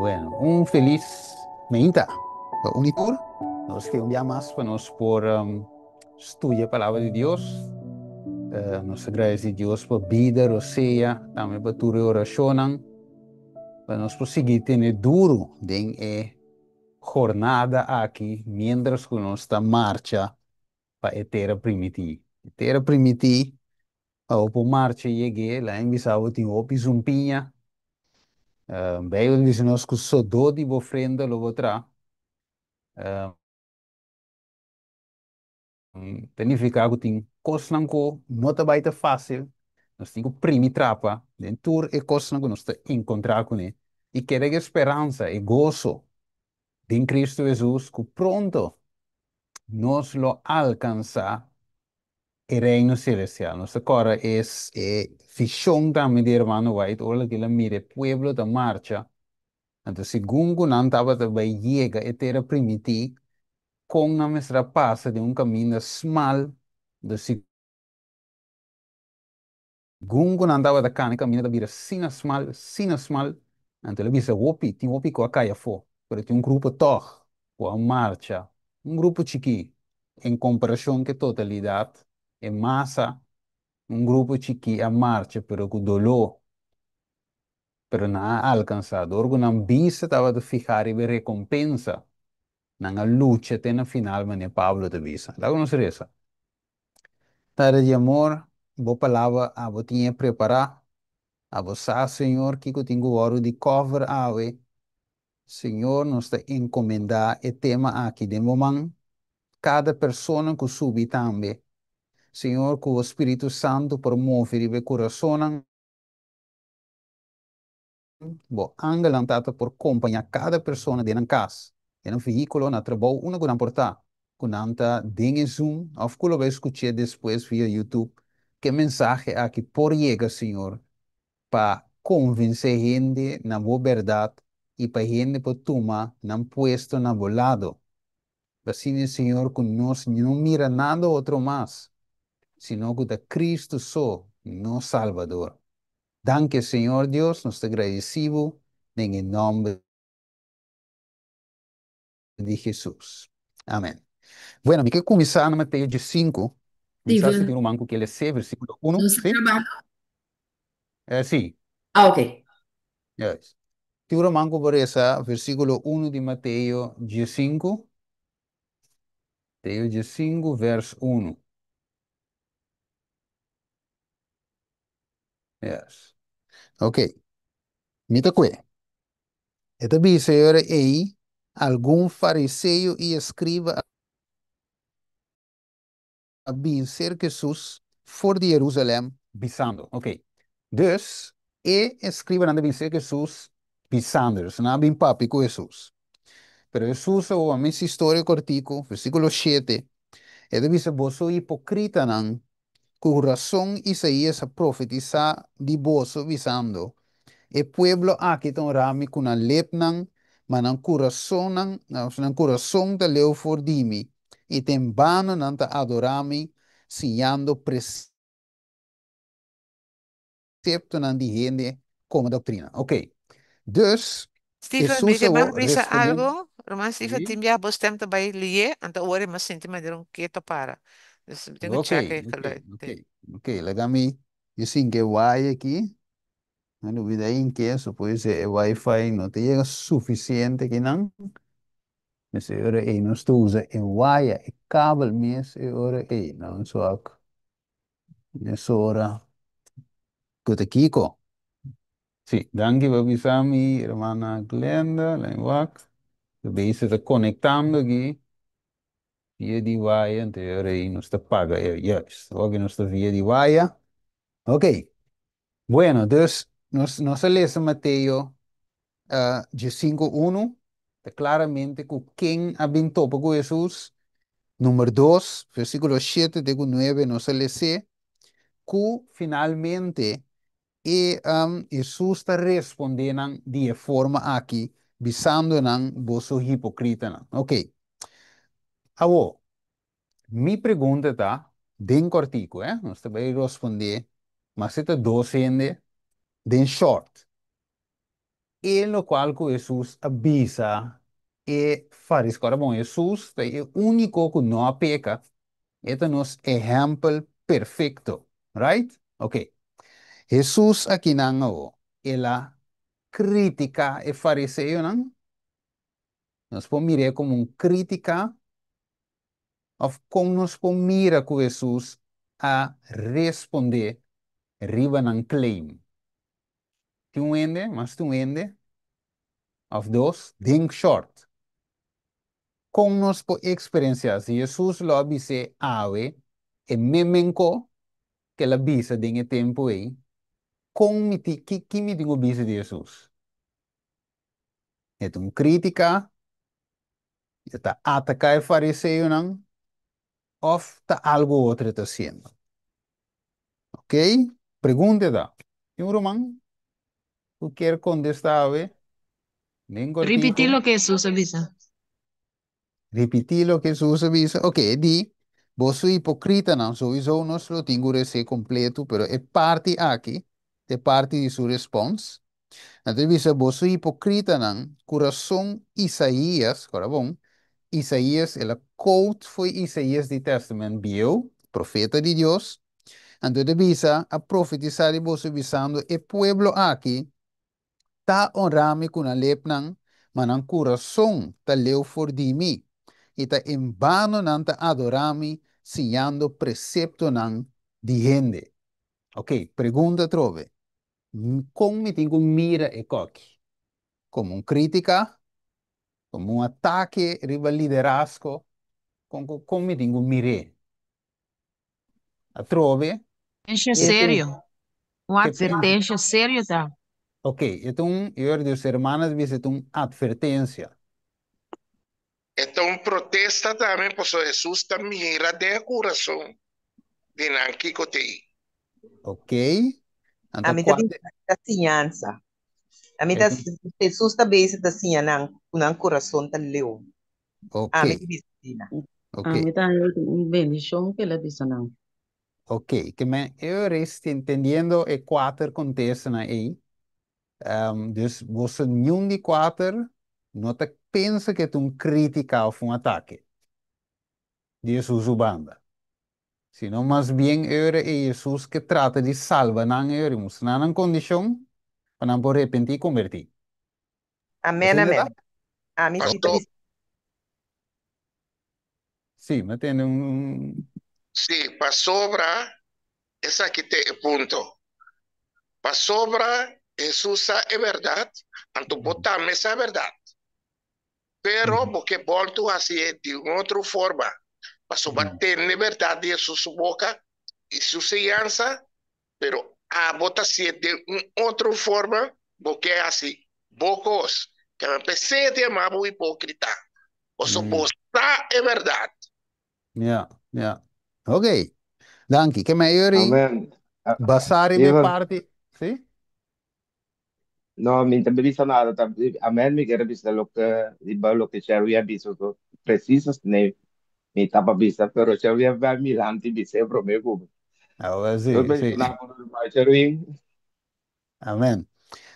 Bueno, un felis meinta pa un i tur. Nos ke un bia mas pa nos por studia Palabra di Dios. Nos ta gradeci Dios pa bida, rosea, tambe pa tur e oracionnan, pa nos por sigui tene duro den e jornada aki mientras cu nos ta marcha pa e tera primití. E tera primití, pa bo por marcha yeg'é, laga mi bisa bo tin hopi zumpiña. Bijbel bisa nos ku sodó di bo frenta lo bo tra. Ta nifiká ku tin kosnan ku no ta bai ta fásil. Nos tin ku primi trapa den tur e kosnan ku nos ta enkontrá kuné i keda ku e speransa, e goso den Kristu Hesus ku pronto nos lo alkansá e Reino Celestial. Nos ta kòrda es e vishon tambe di Hermano White ora ku el a mira e pueblo ta marcha. Anto segun ku nan tabata bai yega e tera primití, kon nan mester a pasa den un kaminda smal. Anto segun ku nan tabata kana e kaminda ta bira asina smal, asina smal. Anto el a bisa, Hopi, tin hopi ku a kai afó, pero tin un grupo tòg ku a marcha, un grupo chikí en komparashon ku e totalidat, e masa, un grupo chikí a marcha pero ku doló, pero nan a alkansá. Dor ku nan bista tabata fihá riba e rekompensa, nan a lucha te na final, manera Pablo ta bisa. Laga nos resa. Tata di amor, bo palabra abo tin e prepará. Abo sa, Señor, kiko tin ku wòrdu di kòver awe. Señor, nos ta encomendá e tema aki den bo man. Kada persona ku subi tambe. Señor, ku bo Spiritu Santu por move riba e kurasonnan. Bo angelnan, Tata, por kompañá kada persona den nan kas, den nan vehíkulo, na trabou, unda ku nan por ta, ku nan ta den e Zoom òf ku lo bai skuch'é despues via YouTube. Ku e mensahe aki por yega, Señor, pa konvensé hende na bo bèrdat i pa hende por tuma nan puesto na bo lado. Asina, Señor, ku nos no mira nada otro mas, sino ku ta Cristo so, nos Salbador. Danki, Señor Dios, nos ta gradisí bo den e nòmber di Hesus. Amèn. Bueno, mi ke kuminsá na Mateo 5. Mi sa si Steven, tin ruman ku ke les'é, versíkulo 1, ¿no está sí? grabando? Sí. Ah, ok. Yes. Tin ruman ku por resa versíkulo 1 di Mateo 5? Mateo 5, vers 1. Yes. Ok. Mi ta kue. E ta bisa e ora ei, algun fariseo i eskriba a bin serka Hesus for di Herusalèm, bisando. Ok. Dus, e eskribanan ta bin serka Hesus bisando. Dus nan a bin papia ku Hesus. Pero Hesus a wak mes historia kortiku, versíkulo 7, e ta bisa, Boso hipokritanan, ku rason Isaías a profetisá di boso, bisando, E pueblo aki ta honra mi ku nan lepnan, ma nan kurasonnan, nan kurason ta leu for di mi, i ta en bano nan ta adorá mi, siñando preseptonan di hende komo doktrina. Ok. Dus, Steven, mi Hesus te mag awor bisa responde. algo? Ruman Steven, Sí. tin bia bo stem ta bai lié, anto awor e mas sinti manera un keto para. Dus mi tin ku Ok, check e ok, geluid. ok, ok. Laga mi, yo sin ke waya aki. No lubida in keso puede ser e wifi no ta yega suficiente akinan. Mester e ora ei nos ta usa e waya, e kabel mes e ora ei. Nan so ak mesora ku ta kiko. Sí, danki pa bisa mi hermana Glenda, laat wak. De base ta konektando aki via di waya, anto e ora ei nos ta paga e juist. Oke, nos ta via di waya. Ok. Bueno, dus nos a lesa Mateo 5:1, ta claramente ku ken a bin topa ku Hesus. Number 2, versíkulo 7 te ku 9, nos a les'é ku finalmente e Hesus ta respondé nan di e forma aki, bisando nan, Boso hipokritanan. Ok. Awo, mi pregunta ta, den kortiku, eh? Nos ta bai respondé, ma si ta dos hende, den short. E lokual ku Hesus a bisa e fariseo. Ora bon, Hesus ta e úniko ku no a peka. E ta nos ehèmpel perfekto. Right? Ok. Hesus akinan awo, el a kritiká e fariseonan? Nos por mir'é komo un krítika? Òf kon nos por mira ku Hesus a respondé riba nan claim? Tin un hende, mas tin un hende, òf dos, den short. Kon nos por eksperensiá si Hesus lo a bis'é awe e memen ko ku el a bisa den e tempu ei? Kon mi tin, ki, ki mi tin ku bisa di Hesus? E ta un krítika? E ta ataká e fariseonan? Òf ta algu otro e ta hasiendo? Ok, pregunta ta, tin un ruman ku kier kontestá awe? Den Ripití kortiku. loke Hesus a bisa. Ripití loke Hesus a bisa. Ok, e di, Boso hipokritanan, souiso nos lo tin ku res'é kompletu, pero e parti aki ta e parti di su respons. Anto e bisa, Boso hipokritanan, ku rason Isaías, kòrda bon, Isaías, el a quote fo'i Isaías di Tèstamènt Bieu, profeta di Dios, anto e ta bisa, a profetisá di boso bisando, E pueblo aki ta onrá mi ku nan lepnan, ma nan kurason ta leu for di mi, i ta en bano nan ta adorá mi, siñando preseptonan di hende. Ok, pregunta atrobe, Kon mi tin ku mira e koki? Komo un krítika? Komo un atake riba liderazgo? Kon kon mi tin ku mir'é? Atrobe, Advertensha e ta un serio. Un ke pensa? advertensha serio ta. Ok, e ta un, e ora Dios hermanas bisa e ta un advertensia. E ta un protesta tambe pasobra Hesus ta mira den e kurason di nan kiko ta ei. Ok, anto Ami ta kua bisa ta siñansa. Ami e ta ta un, Hesus ta bezig ta siña nan ku nan kurason ta leu. ok, Ami ta bisa asina. ok. Ami ta haña un bendishon ku el a bisa nan. Ok, ke men e ora es entendiendo e kuater kontestanan ei, dus boso niun di kuater no ta pensa ku e ta un krítika òf un atake di Hesus su banda, sino mas bien e ora ei Hesus ke trata di salba nan e ora i mustra nan nan kondishon pa nan por repentí i kombertí. Amèn, Asina ta? amèn. Ami si ta Pastor. bisa. Sí, mi a tende un. Sí, pasobra esaki ta e punto. Pasobra Hesus sa e bèrdat, anto bo tambe sa e bèrdat. Pero bo ke bòltu hasié di un otro forma, pasobra bo a tende bèrdat di Hesus su boka i su siñansa, pero abo ta hasié den un otro forma, bo ke hasi bo kos. Kaba p'esei e ta yama bo hipókrita, pasobra bo sa e bèrdat. Ja, ja. Ok. Danki. Ke mei yori Amen. basá riba e Steven, parti. Sí? no, mi ta bisa nada. Ta, amen, mi quiere bisa loke, riba loke Sherry a bisa. So, preciso ne, mi taba bisa, pero Sherry a vai mirante bisa e prome ku mi. Ah, Dos sí, sí. bendiciona por Sherry. Amen.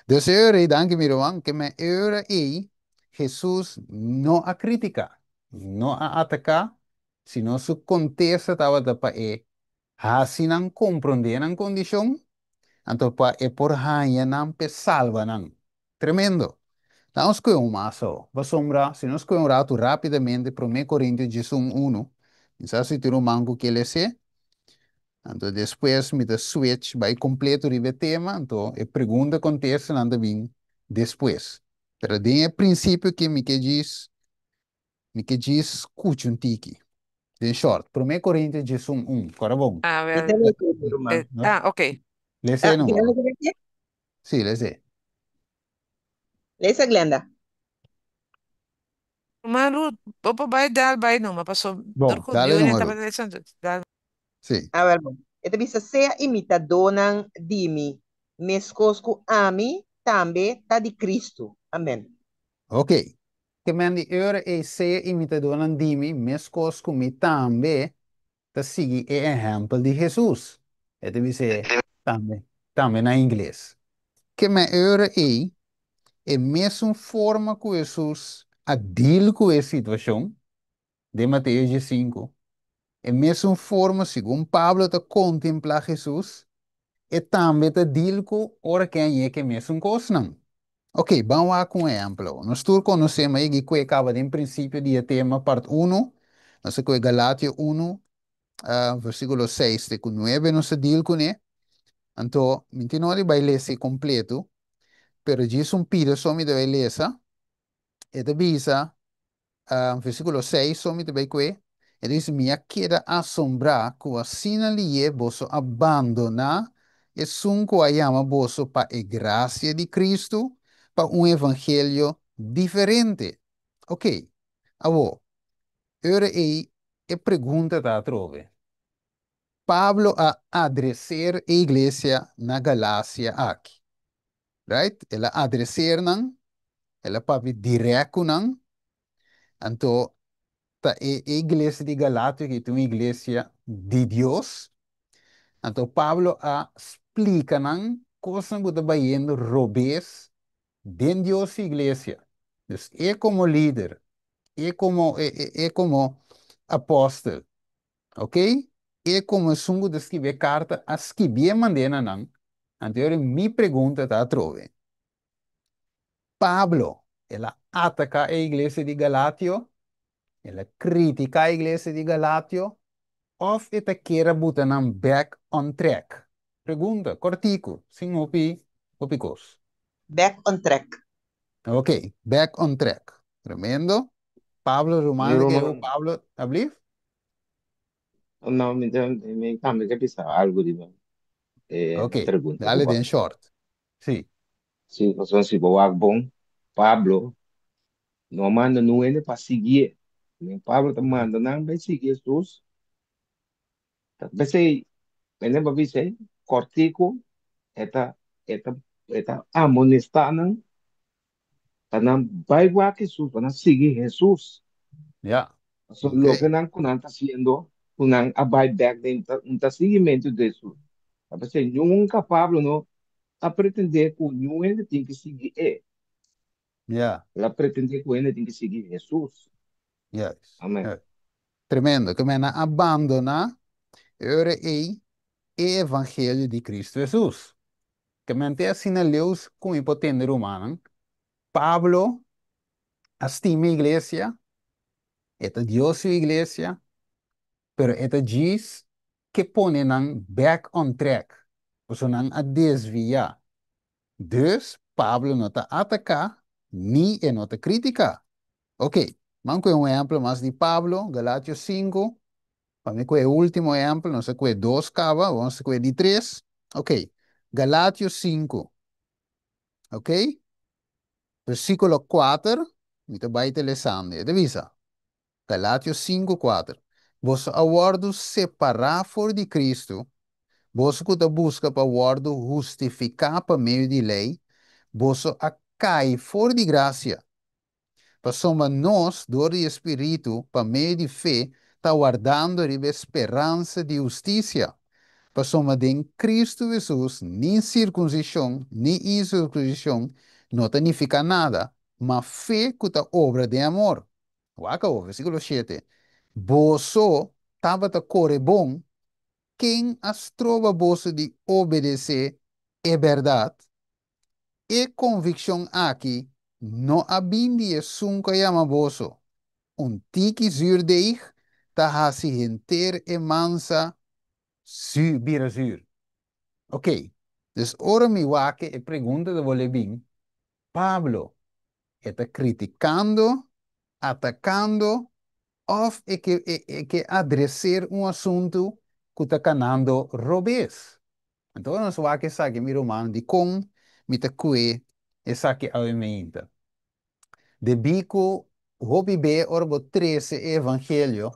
Dus e ora ei, danki mi ruman, ke men e ora ei Hesus no a kritiká, no a ataká, sino su kontesta tabata pa e hasi nan komprondé nan kondishon, anto pa e por haña nan p'e salba nan. Tremendo! Laga nos kohe un mas awo, pasobra si nos kohe un ratu rápidamente Promé Korintio 11 unu, mi sa si tin ruman ku ke les'é, Anto despues mi ta switch bai completo riba e tema, anto e pregunta contestanan ta bin despues. Pero den e principio aki mi ke djis, mi ke djis scucha un tiki. Den short, Prome Corintio 11 un, kora bon. A Mi ver, ta lesa mi ruman. No? ah, ok. Lesa Ah, numa. Glenda, ke lesa? Sí, lesa. Lesa, Glenda. Ruman Ruth, bo por bai dal bai numa, paso dor Bon, ku dale Junior numa, tabata Ruth. lesa, dal. Sí. A wer bon. E ta bisa, Sea imitadónan di mi, meskos ku ami tambe ta di Kristu. Amèn. Ok. Ke men di ora ei sea imitadónan di mi, meskos ku mi tambe ta sigui e ehèmpel di Hesus. E ta bis'é tambe, tambe na ingles. Ke men ora ei, e E mesun forma ku Hesus a deal ku e situashon den Mateo 15, e mesun forma segun Pablo ta kontemplá Hesus, e tambe ta deal ku ora ku e ke mesun kosnan. Ok, ban wak un ehèmpel. Nos tur konosé ei ku kaba den prinsipio di tema part 1, nos ku Galatio 1, versíkulo 6 te ku 9 nos a deal kuné. Anto, mi no ta bai lesa kompleto, pero djis un pida so mi ta bai lesa, e ta bisa, versíkulo 6 so mi ta bai kue, e diz, mi a keda asombrá ku asina lihé boso a bandoná esun ku a yama boso pa e grasia di Kristu, pa un evangelio diferente. Ok, awor, ora ei e pregunta ta atrobe. Pablo a adresá e iglesia na Galasia aki. Right? El a adresá nan, el a papia direkto nan. Anto, ta e iglesia di Galatia, ku ta un iglesia di Dios. Anto, Pablo a splika nan kos ku ta bayendo robes den Dios iglesia. Dus, e komo lider, e komo apòstel, ok? E komo esun di skirbi karta, a skirbi mand'é nan. Anto, mi pregunta ta atrobe. Pablo, el a ataká e iglesia di Galatio, el a kritiká e iglesia di Galatio, òf e ta ke buta nan back on track? Pregunta, kòrtiku, sin hopi, hopi kos. Back on track. Ok, back on track. Tremendo. Pablo Mi Romano, ku ruman, Pablo, ablief? No, mi tambe ke bisa algu di Ok, pregunta dale ku den short. Sí. Si, pasobra si bo wak bon, Pablo no a manda ningun hende pa sigui. Pablo ta manda nan bai sigui Hesus. P'esei, e ta bisa, kòrtiku, e ta, e ta, e ta amonestá nan, pa nan bai wak Hesus, pa nan sigui Hesus. So, loke nan ku nan ta hasiendo, ku nan a bai back den no ta siguimentu di Hesus. P'esei, nunka Pablo no a pretendé ku ningun hende tin ku sigui e. El a pretendé ku hende tin ku sigui Hesus. Amèn. Tremendo. Ke men a abandoná e evangelio di Kristu Hesus. Ke men te asina leu ku mi por tende, ruman. Pablo a stima iglesia, e ta Dios su iglesia, pero e ta djis ke pone nan back on track. Pasobra nan a desviá. Dus Pablo no ta ataká, ni e no ta kritiká. Ok, ban ku un ehèmpel mas di Pablo, Galatio 5, pa mi ku e último ehèmpel, nos a kue dos kaba, ban kue di tres. Ok, Galatio 5, ok? Versíkulo 4, mi ta bai lesando, e ta bisa. Galatio 5, 4. Boso a wòrdu separá for di Kristu, boso ku ta buska pa wòrdu hustifiká pa medio di lei, boso a kai for di grasia. Pasobra nos, dor di Spiritu, pa medio di fe, ta wardando riba speransa di hustisia. Pasobra den Kristu Hesus, ni sirkunsishon, ni insirkunsishon, no ta nifiká nada, ma fe ku ta obra den amor. Wak, versíkulo 7. Boso tabata kore bon, ken a stroba boso di obedesé e bèrdat? E konvikshon aki no a bin di esun ku a yama boso. Un tiki zuurdeeg ta hasi henter e mansa zuur, bira zuur. Ok, dus ora mi wak e pregunta ta bolbe bin, Pablo ta kritikando, atakando, òf e ke, e ke adresá un asuntu ku ta kanando robes? Anto, nos wak esaki, mi ruman, di kon mi ta kue esaki awe. Debí ku hopi be ora bo trese evangelio,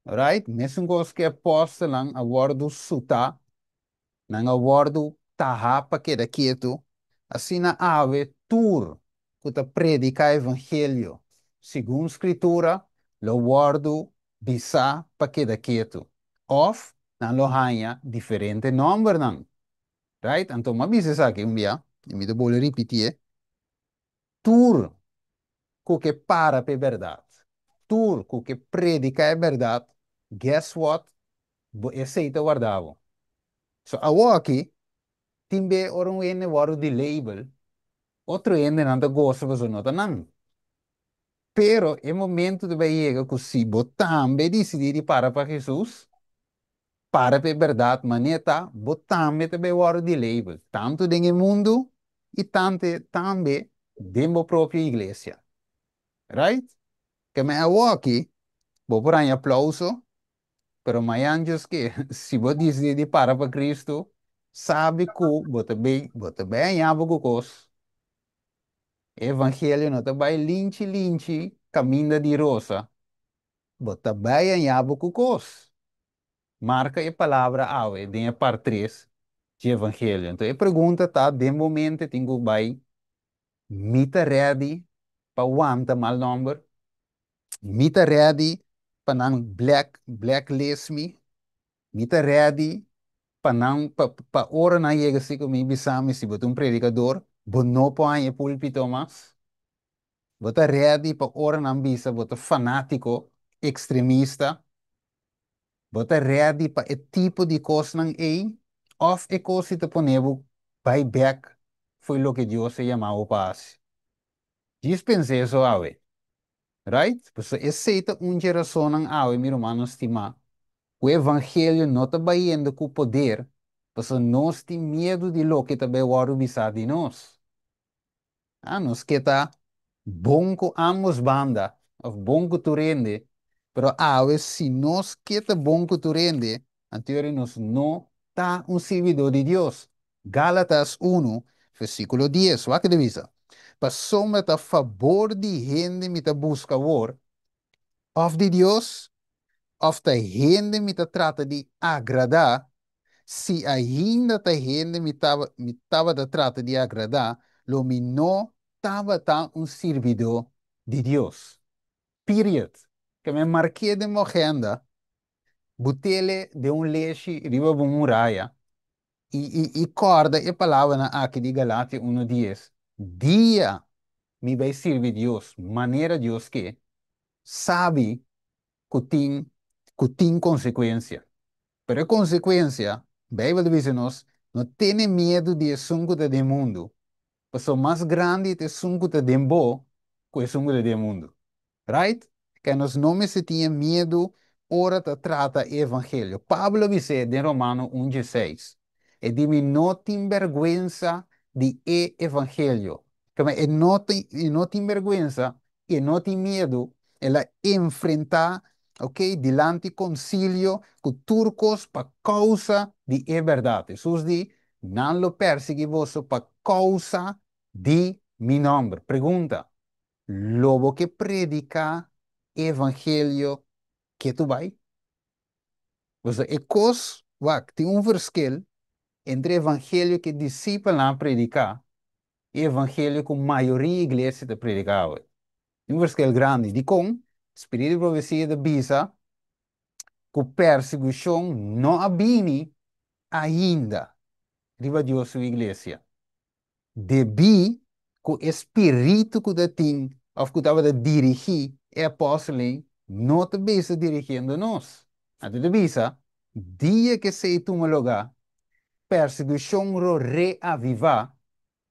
right? Mesun kos ku apòstelnan a wòrdu sutá, nan a wòrdu tahá pa keda ketu, asina awe tur ku ta prediká evangelio, segun skritura, lo wòrdu bisá pa keda ketu. Òf nan lo haña diferente nòmbernan. Right? Anto, m'a bisa esaki un dia, i mi ta bolbe ripití. Tur ku ke para pa e bèrdat, tur ku ke prediká e bèrdat, guess what? Bo esei ta warda bo. So awoki, tin be ora un hende wòrdu di label, otro hendenan ta gosa pasobra no ta nan. Pero e momento ta bai yega ku si bo tambe disidí di para pa Hesus, para pa e bèrdat manera ta, bo tambe ta bai wòrdu di label, tantu den e mundu i tante tambe den bo propio iglesia. Right? Ke men awoki, bo por haña aplauso, pero mañan djos ke, si bo disidí di para pa Kristu, sabi ku bo ta bai, bo ta bai haña bo ku kos. E evangelio no ta bai linchi linchi kaminda di rosa. Bo ta bai haña bo ku kos. Marka e palabra awe den e part tres dje evangelio. Anto e pregunta ta den bo mente tin ku bai, Mi ta ready pa wanta mal nòmber? Mi ta ready pa nan black blacklist mi? Mi ta ready pa nan pa pa ora nan yega si ku mi bisa mi si bo ta un predikador bo no por haña e pulpito mas? Bo ta ready pa ora nan bisa bo ta fanátiko, ekstremista? Bo ta ready pa e tipo di kosnan ei? Òf e kos si ta pone bo bai bèk fo'i loke Dios a yama bo pa hasi? Djis pensa eso awe. Right? Pasobra esei ta un dje rasonnan awe, mi rumannan stimá, ku e evangelio no ta bayendo ku poder, pasobra nos tin miedu di loke ta bai wòrdu bisá di nos. Ah, nos ke ta bon ku ambos banda, òf bon ku tur hende, pero awe si nos ke ta bon ku tur hende, anteori nos no ta un sirbidó di Dios. Gálatas unu, versíkulo dies, wak ta bisa, Pasobra ta fabor di hende mi ta buska awor, òf di Dios? Òf ta hende mi ta trata di agradá? Si ainda ta hende mi mi tabata trata di agradá, lo mi no tabata un sirbidó di Dios. Period. Ke mi mark'é den bo agenda, but'ele den un leshi riba bo muraya i i i kòrda e palabranan aki di Galatia unu dies, Dia mi bai sirbi Dios manera Dios ke, sabi ku tin ku tin konsekuensia. Pero e konsekuensia, Beibel ta bisa nos, no tene miedu di esun ku ta den mundu, pasobra mas grandi ta esun ku ta den bo ku esun ku ta den mundu. Right? Ke nos no mester tin e miedu ora ta trata e evangelio. Pablo a bis'é den Romano un dieseis, E di mi no tin bèrgwensa di e evangelio. Kema e no tin e no tin bèrgwensa i e no tin miedu, el a enfrentá, ok, dilanti konsilio ku tur kos pa kousa di e bèrdat. Hesus di, Nan lo pèrsiguí boso pa kousa di mi nòmber. Pregunta, Lo bo ke prediká e evangelio ketu bai? Pasobra e kos, wak, tin un verschil entre evangelio ku e disipelnan a prediká i evangelio ku mayoria iglesia ta prediká awe. Tin un verschil grandi. Dikon? Spiritu di profesia ta bisa ku persigushon no a bini ainda riba Dios su iglesia. Debí ku e spiritu ku ta tin òf ku tabata dirigí e apòstelnan no ta bisa dirigiendo nos. Anto ta bisa, dia ku esei tuma lugá, persigushon lo reavivá,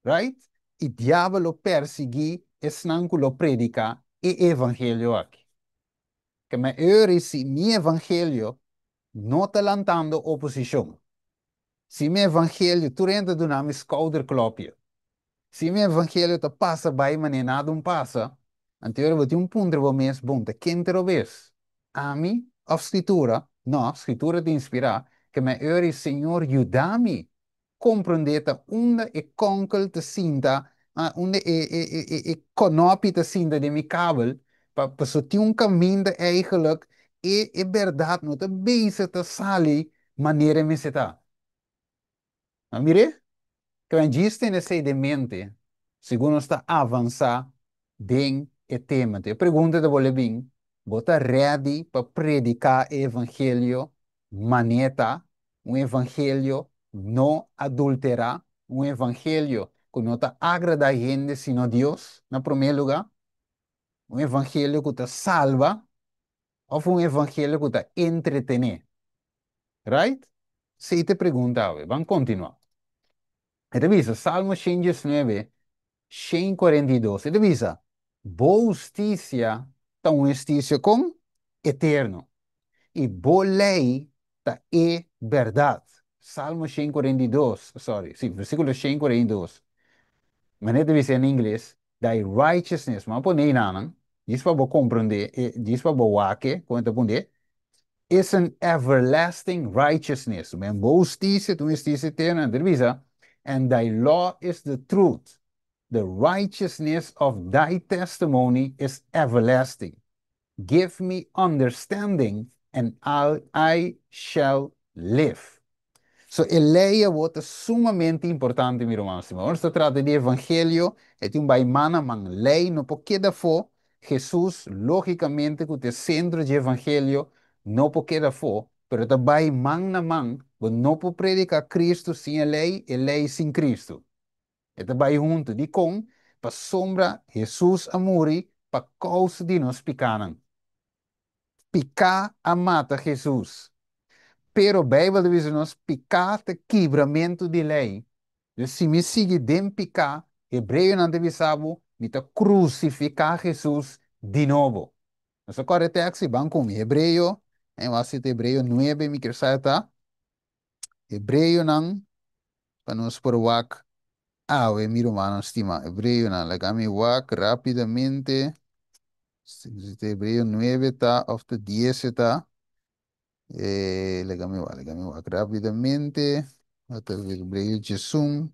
right? I diabel lo persiguí esnan ku lo prediká e evangelio aki. Keme eur si mi evangelio no ta lantando oposishon. Si mi evangelio, tur hende ta duna mi skouderklopje. Si mi evangelio ta pasa bai manera nada un pasa, anto ora bo tin un puntra bo mes, bon, ta ken ta robes? Ami òf Skritura? No, Skritura ta inspirá, ke mi ora i Señor yuda mi komprondé ta unda e kònkel ta sinta, unda e e e e kònòpi ta sinta den mi kabel, pa paso tin un kaminda eigenlijk e e bèrdat no ta bezig ta sali manera e mester ta. A mir'é? Kwen djis tene esei den mente segun nos ta avansá den e tema. Enton e pregunta ta bolbe bin, Bo ta ready pa prediká e evangelio manera ta, un evangelio no adulterá, un evangelio ku no ta agradá hende sino Dios na promé lugá? Un evangelio ku ta salba òf un evangelio ku ta entretené? Right? Esei ta e pregunta awe. Ban kontinuá. E ta bisa, Salmo 119, 142, e ta bisa, Bo hustisia ta un hustisia kon? Eterno. I bo lei ta e bèrdat. Salmo 142, sorry, sí, versíkulo 142. Manera ta bisa na ingles, Thy righteousness. Mi a pone einanan, djis pa bo komprendé, djis pa bo wak kon e ta pone, is an everlasting righteousness. Men bo hustisia ta un hustisia eterno. Anto ta bisa, And thy law is the truth. The righteousness of thy testimony is everlasting. Give me understanding and I shall live. So e lei awor ta sumamente importante mi ruman stima. Ora nos ta trata di evangelio e tin un bai man a man. Lei no por keda afó. Hesus logicamente cu ta e centro dje evangelio no por keda afó, pero ta bai man na man. Bo no por predica Cristo sin e lei, e lei sin Cristo. E ta bai huntu. Dikon? Pasobra Hesus a muri pa kousa di nos pikánan. Piká a mata Hesus. Pero Beibel ta bisa nos piká ta kibramentu di lei. Dus si mi sigui den piká, Hebreonan ta bisa bo, mi ta krusifiká Hesus di nobo. Nos a kòrda e tèks? Ban ku mi. Hebreo, en wak si ta Hebreo nuebe mi kier sa e ta. Hebreonan pa nos por wak awe, mi rumannan stimá. Hebreonan, laga mi wak rápidamente. Si ta Hebreo nuebe ta òf ta dies e ta. Laga mi wak, laga mi wak rápidamente. Ta Hebreo 11.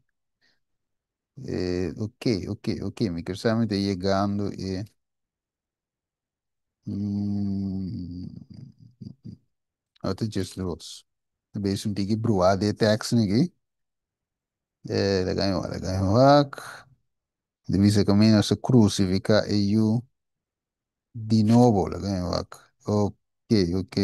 Ok, ok, ok. Mi kier sa mi ta yegando e. Ota 12. Bes un tiki bruá de tekst aki. Laga mi wak, laga mi wak. De bisa kaminda nos a krusifiká e yu di nobo. Laga mi wak. Ok, ok.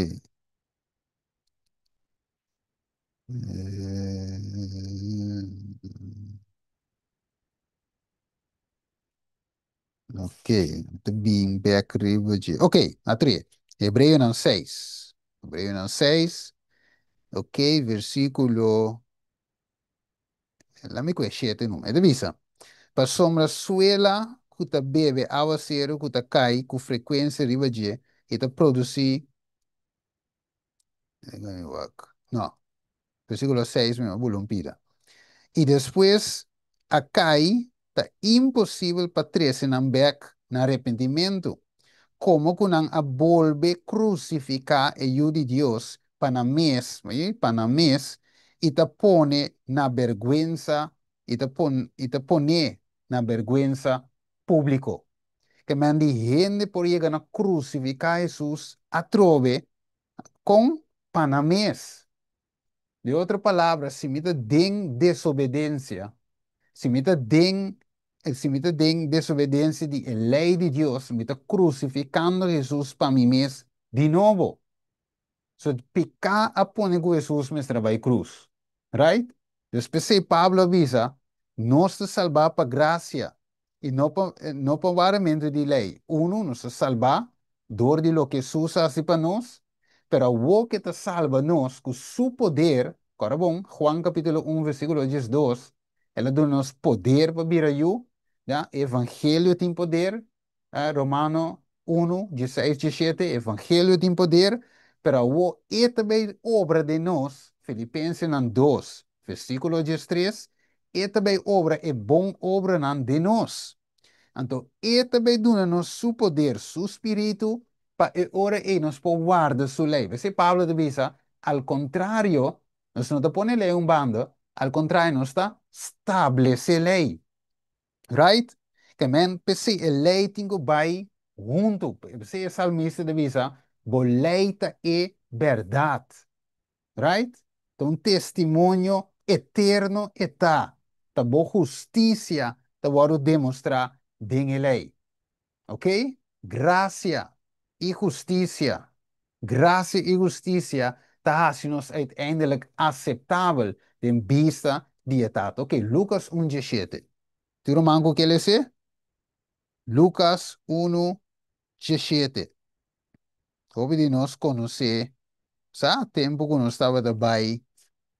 Ok, ta bin bek riba dje. Ok, a trie. Hebreonan 6. Hebreonan 6. Ok, versíkulo. Laat mi kue 7 numa. E ta bisa, Pasobra suela ku ta bebe awaseru ku ta kai ku frekuensia riba dje i ta produsí. No, versíkulo 6 mi a bula un pida. I despues a kai, ta imposibel pa trese nan bèk na arepentimentu, komo ku nan a bolbe krusifiká e Yu di Dios pa nan mes, oye, pa nan mes, i ta pone na bèrgwensa, i ta pon, i ta pon'é na bèrgwensa públiko. Ke men di hende por yega na krusifiká Hesus atrobe kon pa nan mes. Di otro palabra, si mi ta den desobedensia, si mi ta den, si mi ta den desobedensia di e lei di Dios, mi ta krusifikando Hesus pa mi mes di nobo. So, piká a pone ku Hesus mester a bai krus. Right? Dus p'esei Pablo a bisa, Nos ta salbá pa grasia i no pa, no pa waramentu di lei. Unu, nos ta salbá dor di loke Hesus a hasi pa nos, pero awor ku e ta salba nos ku su poder, kòrda bon, Juan kapítulo un versíkulo 12, el a duna nos poder pa bira yu, ya, e evangelio tin poder, Romano unu, 16, 17, evangelio tin poder, pero awor e ta bay obra den nos, Filipensenan 2, versíkulo 13, e ta bay obra e bon obranan den nos. Anto e ta bay duna nos su poder, su spiritu, pa e ora ei nos por warda su lei. P'esei Pablo ta bisa, al kontrario, nos no ta pone lei un banda, al kontrario, nos ta stablesé lei. Right? Ke men p'esei e lei tin ku bai huntu. P'esei e salmista ta bisa, Bo lei ta e bèrdat. Right? Ta un testimonio eterno e ta. Ta bo hustisia ta wòrdu demostrá den e lei. Ok? Grasia i hustisia. Grasia i hustisia ta hasi nos uiteindelijk aseptabel den bista di e Tata. Ok, Lukas un 17. Tin ruman ku ke les'é? Lukas 1, 17. Hopi di nos konosé, sa, tempu ku nos tabata bai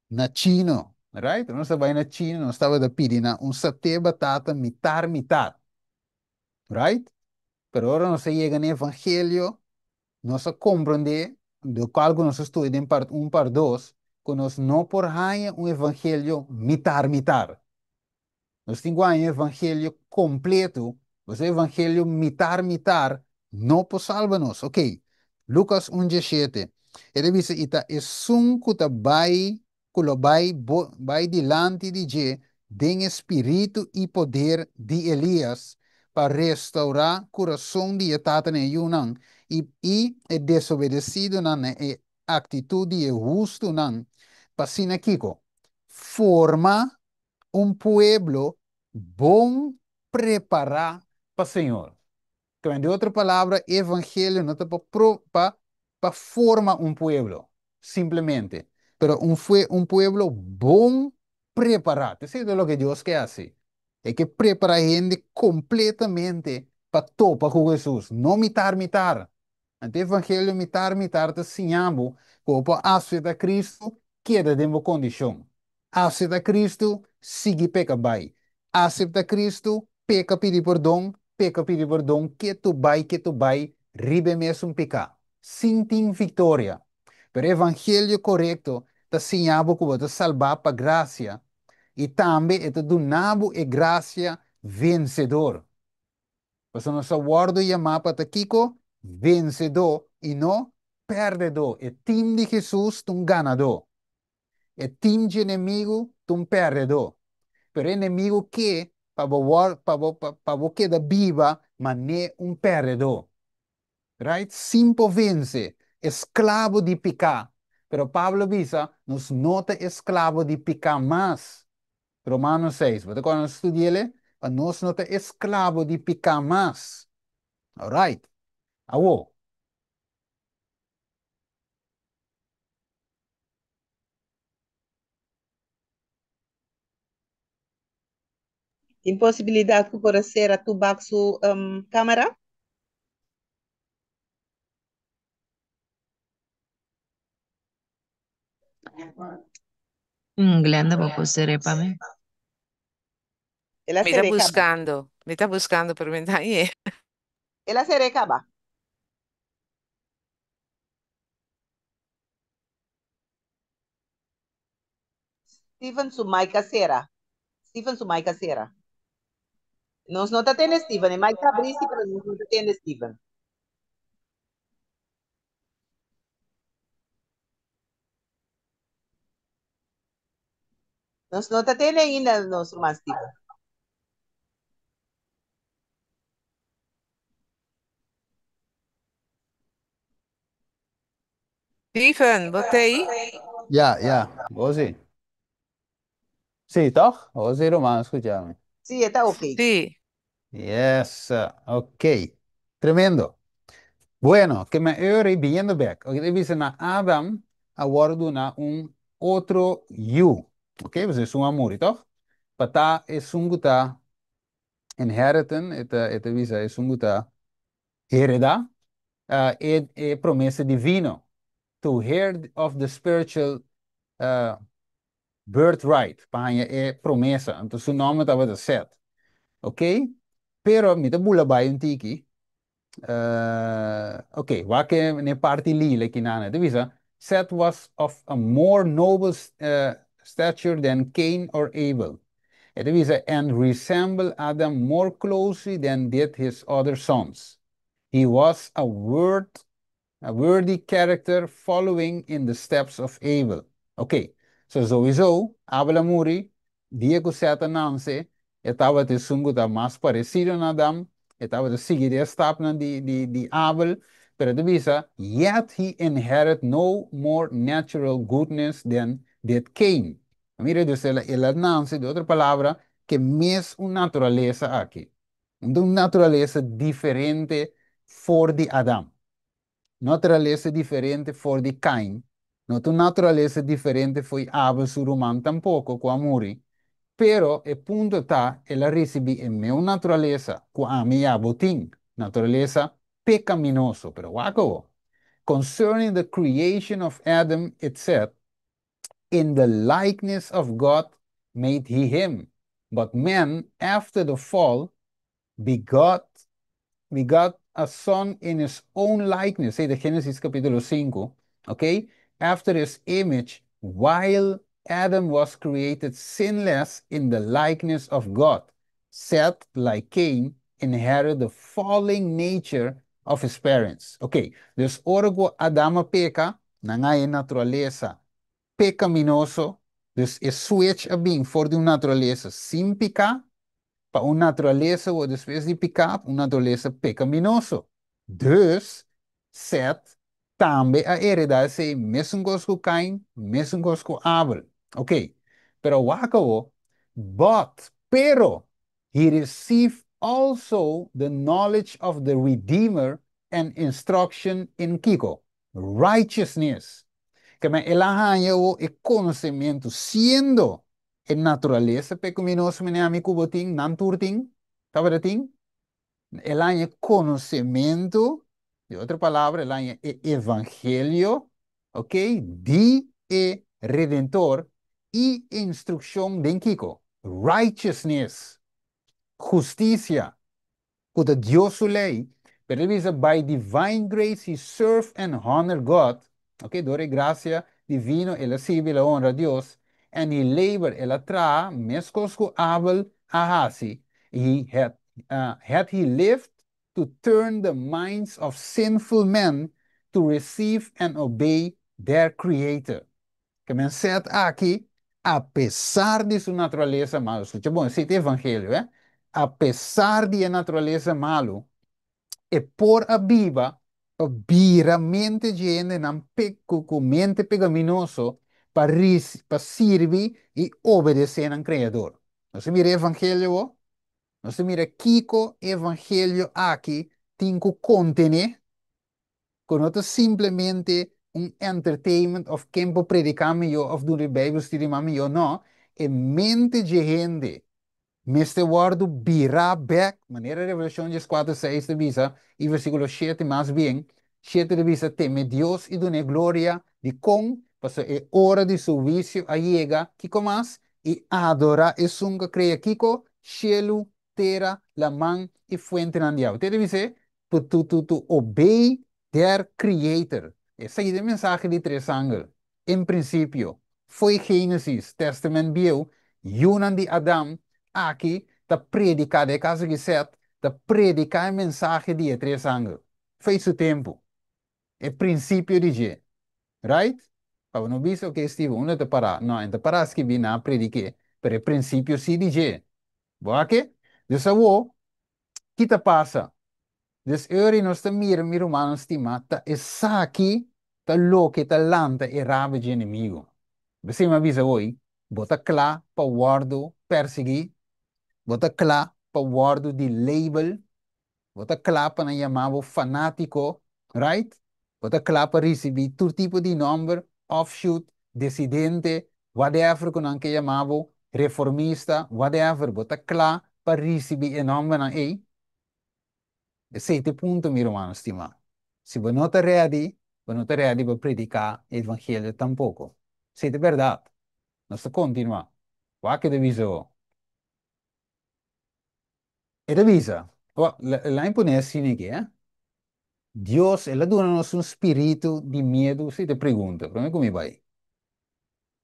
na chino, right? Nos ta bai na chino, nos tabata pidi nan un saté batata mitar mitar, right? Pero ora nos a yega na evangelio, nos a komprondé, do kual ku nos a studia den part un, part dos, ku nos no por haña un evangelio mitar mitar. Nos tin ku haña evangelio kompleto, pasobra evangelio mitar mitar no por salba nos. Ok, Lukas un 17, e ta bisa, I ta esun ku ta bai, ku lo bai bo bai dilanti di dje den e spiritu i poder di Elias, pa restaurá kurason di e tatanan i e yunan, i i e desobedesidonan na e aktitut di e hustunan, pa asina kiko? Forma un pueblo bon prepará pa Señor. Kmen di otro palabra, evangelio no ta pa pro pa pa forma un pueblo, simplemente, pero un fue un pueblo bon prepará. Ta esei ta loke Dios ke hasi. E ke prepará hende kompletamente pa topa ku Hesus, no mitar mitar. Anto evangelio mitar mitar ta siña bo ku bo por aseptá Kristu, keda den bo kondishon. Aseptá Kristu, sigui peka bai. Aseptá Kristu, peka pidi pordon, peka pidi pordon, ketu bai ketu bai riba e mesun piká, sin tin viktoria. Pero evangelio korekto ta siña bo ku bo ta salbá pa grasia i tambe e ta duna bo e grasia vensedor. Pasobra nos a wòrdu yamá pa ta kiko? Vensedó i no pèrdedó. E tim di Hesus ta un ganadó. E tim dje enemigu ta un pèrdedó. Pero e enemigu ke pa bo wòr pa bo pa bo keda biba man'é un pèrdedó. Right? Sin por vense. Esklabo di piká. Pero Pablo a bisa, nos no ta esklabo di piká mas. Romanos 6. Bo ta kòrda nos studi'el? Pa nos no ta esklabo di piká mas. Alright. Awor. Tin posibilidat ku por a sera Tubak su kamera? Glenda bo por ser'é pa mi? El a Mi ta ser'é kaba. buskando, mi ta buskando pero mi no hañ'é. El a ser'é kaba. Steven su mic a sera. Steven su mic a sera. Nos no ta tende Steven. E mic ta abrí si, pero nos no ta tende Steven. Nos no ta tende ainda nos ruman Steven. Steven, bo t'ei? Ya, ya. Bo si. Sí, toch? Bo si, ruman, skucha mi. Sí, e ta ok. Sí. Yes, ok. Tremendo. Bueno, ke me eur biniendo bek. Ok, e bisa na Adam a wòrdu duna un otro yu. Ok, pasobra esun a muri, toch? Pa ta esun ku ta inheriten, e ta, e ta bisa esun ku ta heredá e e promesa divino. To hear of the spiritual birthright, pa haña e promesa. Anto su nòmber tabata Seth. Ok, pero mi ta bula bai un tiki. Ok, wak e n'e parti lila kinan. E ta bisa, Seth was of a more noble stature than Cain or Abel. E ta bisa, and resembled Adam more closely than did his other sons. He was a worth A worthy character following in the steps of Abel. Ok, so souiso Abel a muri, dia ku Seth a nanse, e tabata esun ku ta mas paresido na Adam, e tabata sigui di e stapnan di di di Abel, pero e ta bisa, yet he inherit no more natural goodness than did Cain. Mira, dus el el a nanse, di otro palabra, ku e mes un naturalesa aki. Un naturalesa diferente for di Adam. Naturalesa diferente for di Kain. No ta un naturalesa diferente fo'i Abel su ruman tampoko ku a muri. Pero e punto ta, el a risibí e mesun naturalesa ku ami i abo tin, naturalesa pekaminoso. Pero wak awor. Concerning the creation of Adam, it said, "In the likeness of God made he him." But man, after the fall, begot a son in his own likeness. Esei ta Génesis kapítulo 5, ok? After his image, while Adam was created sinless in the likeness of God. Seth, like Cain, inherited the fallen nature of his parents. Ok, dus ora ku Adam a peka, nan a haña naturalesa pekaminoso, dus e switch a bin for di un naturalesa sin piká, pa un naturalesa ku despues di piká, un naturalesa pekaminoso. Dus, Seth tambe a heredá esei mesun kos ku Cain, mesun kos ku Abel. Ok, pero wak awor, but, pero, he received also the knowledge of the Redeemer and instruction in kiko? Righteousness. Ke men el a haña e konosementu, siendo e naturalesa pekaminoso manera ami ku bo tin, nan tur tin, tabata tin, el a haña konosementu, di otro palabra, el a haña e evangelio, ok, di e Redentor i instrukshon den kiko? Righteousness, hustisia, ku ta Dios su lei, pero el a bisa by divine grace he served and honored God, ok, dor e grasia divino el a sirbi, el a honra Dios, and he labored, el a traha, meskos ku Abel a hasi, he had, had he lived to turn the minds of sinful men to receive and obey their Creator. Ke men Seth aki, apesar di su naturalesa malu, skucha bon, esei ta evangelio, eh? Apesar di e naturalesa malu, e por a biba pa bira mente dje hendenan ku mente pegaminoso pa pa sirbi i obedesé nan Kreador. Nos a mira e evangelio awor? Nos a mira kiko e evangelio aki tin ku kontené? Ku no ta simplemente un entertainment òf ken por prediká mihó òf duna e Bijbelstudie mas mihó, no, e mente dje hende mester wòrdu birá bèk, manera Revelashon 14, 6 ta bisa, i versíkulo 7 mas bien, 7 ta bisa, Teme Dios i dun'é gloria, dikon? Pasobra e ora di su huisio a yega, kiko mas? I adorá esun ku a krea kiko? Shelu, tera, laman i fuentenan di awa. Te ta bis'é, to, to, to obey their creator. Esei ta e mensahe di tres angel. En prinsipio, fo'i Génesis, Tèstamènt Bieu, yunan di Adam aki ta prediká, den e kaso aki Sèt, ta prediká e mensahe di e tres angel. Fo'i su tempu. E prinsipio di dje. Right? Pa bo no bisa, ok Steven, unda ta pará? No, e no ta pará skibí nan a predik'é, pero e prinsipio sí di dje. Bo a ke? Dus awor, ki ta pasa? Dus e ora nos ta mira, mi rumannan stimá, ta esaki ta loke ta lanta e rabia dje enemigu. P'esei mi a bisa hoy, bo ta kla pa wòrdu persiguí? Bo ta kla pa wòrdu di label? Bo ta kla pa nan yama bo fanátiko? Right? Bo ta kla pa risibí tur tipo di nòmber, offshoot, desidente, whatever ku nan ke yama bo, reformista, whatever, bo ta kla pa risibí e nòmbernan ei? Esei ta e punto, mi rumannan stimá. Si bo no ta ready, bo no ta ready pa prediká e evangelio tampoko. Esei ta bèrdat. Nos ta kontinuá. Wak e ta bisa bo. E ta bisa, Wak, la'a mi pone asina aki, eh. Dios, el a duna nos un spiritu di miedu? Esei ta e pregunta. Promé ku mi bai.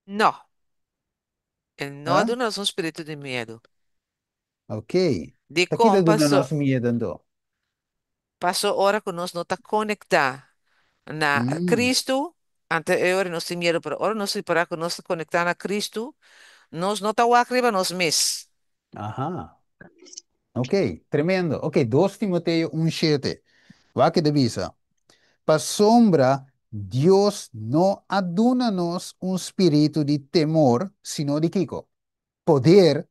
No. E no a Ah? duna nos un spiritu di miedu. Ok. Ta Dikon ki ta duna paso nos miedu anto? paso ora ku nos no ta konektá na Kristu, anto e ora nos tin miedu, pero ora nos ripará ku nos ta konektá na Kristu, nos no ta wak riba nos mes. Aha. Ok, tremendo. Ok, 2 Timoteo 1 shete. Wak ke ta bisa, Pasobra Dios no a duna nos un spiritu di temor, sino di kiko? Poder,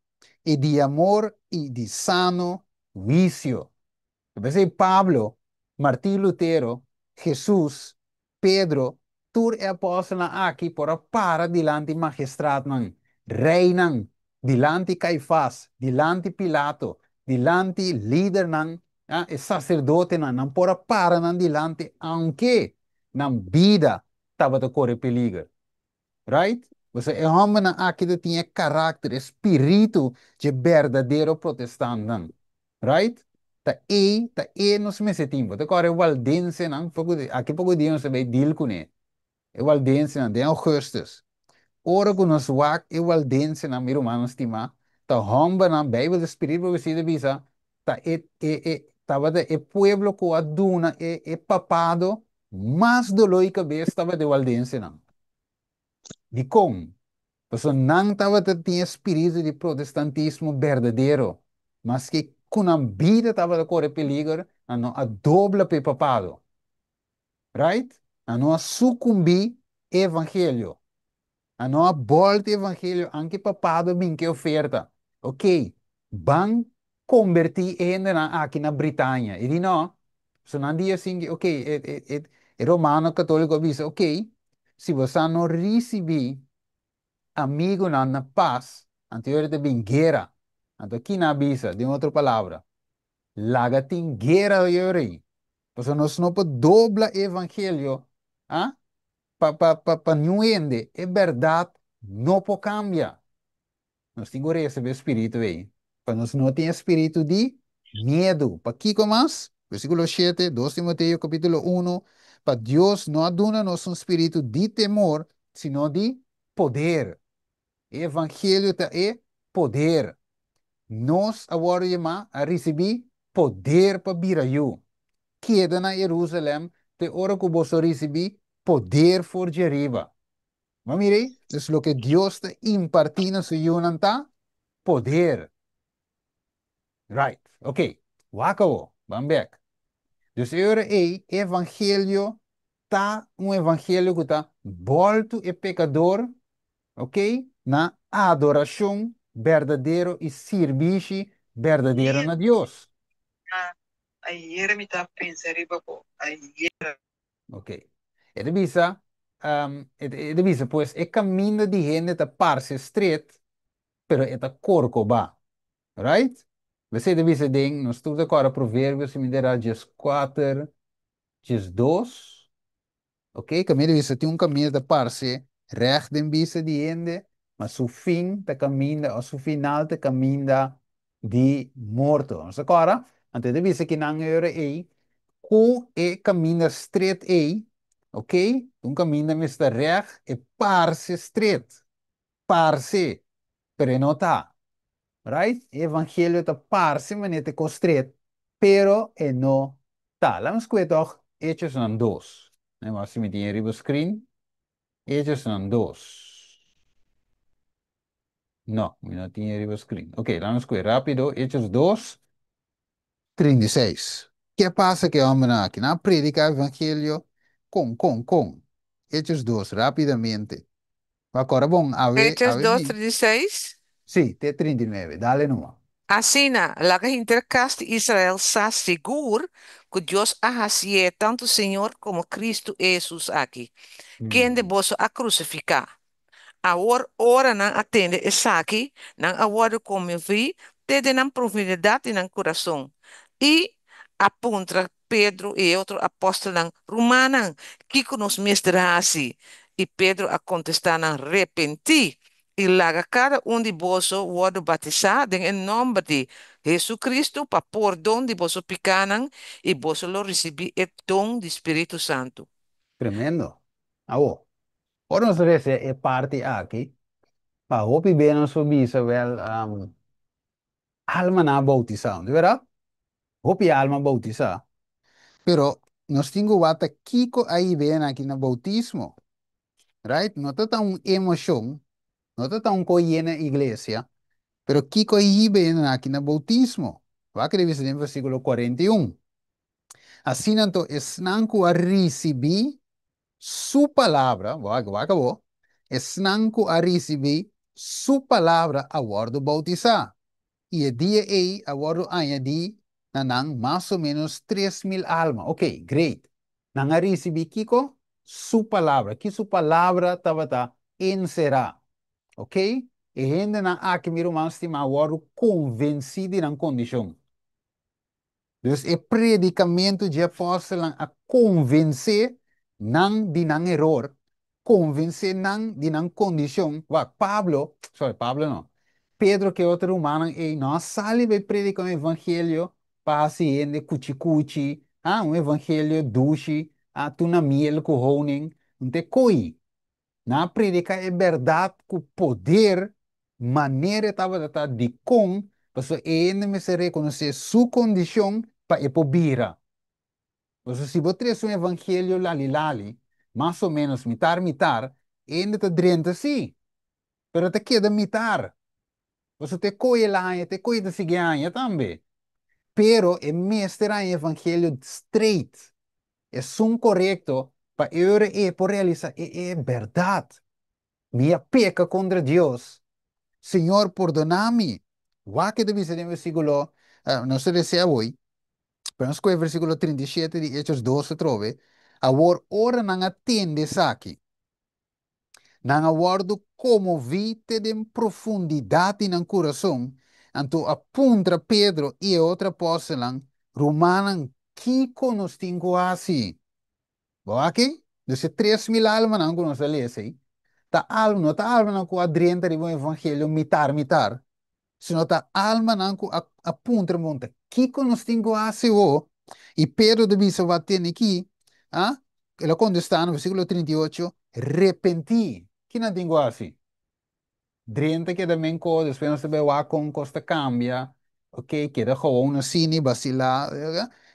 i di amor i di sano huisio. P'esei Pablo, Martin Lutero, Hesus, Pedro, tur e apòstelnan aki por a para dilanti magistratnan, reinan, Dilanti Kaifas, dilanti Pilato, dilanti lidernan, ah, e saserdotenan, nan por a para nan dilanti aunke nan bida tabata kore peliger. Right? Pasobra e hòmbernan aki ta tin e karakter, e spiritu dje berdadero protestantnan. Right? Ta ei, ta e nos mester tin. Bo ta kòrda e waldensenan, poko di, aki poko dia nos ta bai deal kuné. E waldensenan den Augustus. Ora ku nos wak e waldensenan, mi rumannan stimá, ta hòmbernan, Beibel ta spiritu profesia ta bisa, ta e, e, e, tabata e pueblo ku a duna e, e papado mas doló i kabes tabata e waldensenan. Dikon? Pasobra nan tabata tin e spiritu di protestantismo berdadero, maske ku nan bida tabata kore peliger, nan no a dobla pa e papado. Right? Nan no a sukumbí e evangelio. Nan no a bòlta e evangelio anke papado bin ku e oferta. Ok, ban kombertí e hendenan aki na Britania. E di no. So nan di asin ki, ok, e, e, e, e romano katóliko a bisa, ok, si boso no risibí amigunan na pas, anto yora ta bin guera. Anto kina a bisa, den otro palabra? Laga tin guera yora ei. Pasobra nos no por dobla e evangelio, ah, pa, pa, pa, pa niun hende. E bèrdat no por kambia. Nos tin ku resebí e spiritu ei, pa nos no tin e spiritu di miedu. Pakiko mas? Versíkulo shete, dos Timoteo kapítulo unu, Pa Dios no a duna nos un spiritu di temor, sino di poder. E evangelio ta e poder. Nos a wòrdu yamá a risibí poder pa bira yu. Keda na Jerusalèm te ora ku boso risibí poder for dje riba. Bo a mira ei? Dus loke Dios ta impartí na su yunan ta poder. Right. Ok. Wak awo. Ban bèk. Dus e ora ei, e evangelio ta un evangelio ku ta bòltu e pekador, ok, na adorashon berdadero i sirbishi berdadero na Dios. Ayer mi ta pensa riba bo, ayer. Ok. E ta bisa, e ta bisa, pues e kaminda di hende ta parse stret, pero e ta korkobá. Right? P'esei ta bisa den, nos tur ta kòrda Proverbios, si mi ta era 14, 12. Ok, kaminda bisa tin un kaminda ta parse règt den bista di hende, ma su fin ta kaminda, òf su final ta kaminda di morto. Nos ta kòrda? Anto e ta bisa kinan e ora ei, ku e kaminda stret ei, ok, un kaminda mester règt, e parse stret, parse, pero e no ta. Right? E evangelio ta parse manera ta e kos stret, pero e no ta. Laat nos kue tòg Hechosnan dos. Mi wak si mi tin e riba screen. Hechosnan dos. No, mi no tin e riba screen. Ok, laat nos kue rápido. Hechos dos, 36. Ke a pasa ku e hòmbernan aki? Nan a prediká evangelio kon, kon, kon? Hechos dos, rápidamente. Bo a kòrda bon, awe, Hechos awe dos, mi. 36. Sí, te 39. Dale numa. Asina, laga henter kas di Israel sa sigur ku Dios a hasié tantu Señor komo Kristu e Hesus aki, kende boso a krusifiká. Awor ora nan a tende esaki, nan a wòrdu konmoví te den nan profundidat di nan kurason, i a puntra Pedro i e otro apòstelnan, Rumannan, kiko nos mester hasi? I Pedro a kontestá nan, Repentí, i laga kada un di boso wòrdu batisá den e nòmber di Hesukristu pa pordon di boso pikánan, i boso lo risibí e don di spiritu santu. Tremendo! Awor, ora nos resa e parti aki, pa hopi be nos por bisa, wèl, almanan a boutisá, no ta bèrdat? Hopi alma a boutisá. Pero nos tin ku wak ta kiko a hib'é nan aki na boutismo, right? No ta ta un emoshon, no ta ta un kos yena iglesia, pero kiko a hib'é nan aki na boutismo? Wak a bisa den versíkulo 41. Asina anto esnan ku a risibí su palabra, wak, wak abo, esnan ku a risibí su palabra a wòrdu boutisá, i e dia ei a wòrdu añadí na nan mas o ménos 3000 alma. Ok, great. Nan a risibí kiko? Su palabra. Ki su palabra tabata enserá? Ok? E hendenan aki, mi ruman stimá, a wòrdu konvensí di nan kondishon. Dus e predikamentu dje apòstelnan a konvensé nan di nan eror, konvensé nan di nan kondishon. Wak, Pablo, sorry, Pablo no, Pedro ku e otro rumannan ei no a sali bai prediká un evangelio pa hasi hende kuchi kuchi, ah, un evangelio dushi, ah, tur na miel ku honing. No ta e koi. Nan a prediká e bèrdat ku poder, manera e tabata ta dikon, pasobra e hende mester rekonosé su kondishon pa e por bira. Pasobra si bo trese un evangelio lali lali, mas o ménos mitar mitar, e hende ta drenta sí, pero ta keda mitar. Pasobra te koe el a haña, te koe ta sigui haña tambe. Pero e mester haña evangelio straight, esun korekto pa e ora e por realisa e e bèrdat. Mi a peka kontra Dios. Señor pordona mi. Wak e ta bisa den versíkulo, nos ta lesa awor, pero nos kohe versíkulo 37 di Hechos 2 atrobe, Awor ora nan a tende esaki, Nan a wòrdu komoví te den profundidat di nan kurason, anto a puntra Pedro i e otro apòstelnan, Rumannan, kiko nos tin ku hasi? Bo aki? Dus e 3000 almanan ku nos a lesa ei, ta alma, no ta almanan ku a drenta riba un evangelio mitar mitar, sino ta almanan ku a a puntra monta, kiko nos tin ku hasi ho? I Pedro ta bisa wak tene ki, ah, el a kontestá na versíkulo 38, Repentí. Ki nan tin ku hasi? Drenta keda men kos, despues nos ta bai wak kon kos ta kambia, ok, keda gewoon asina, basilá,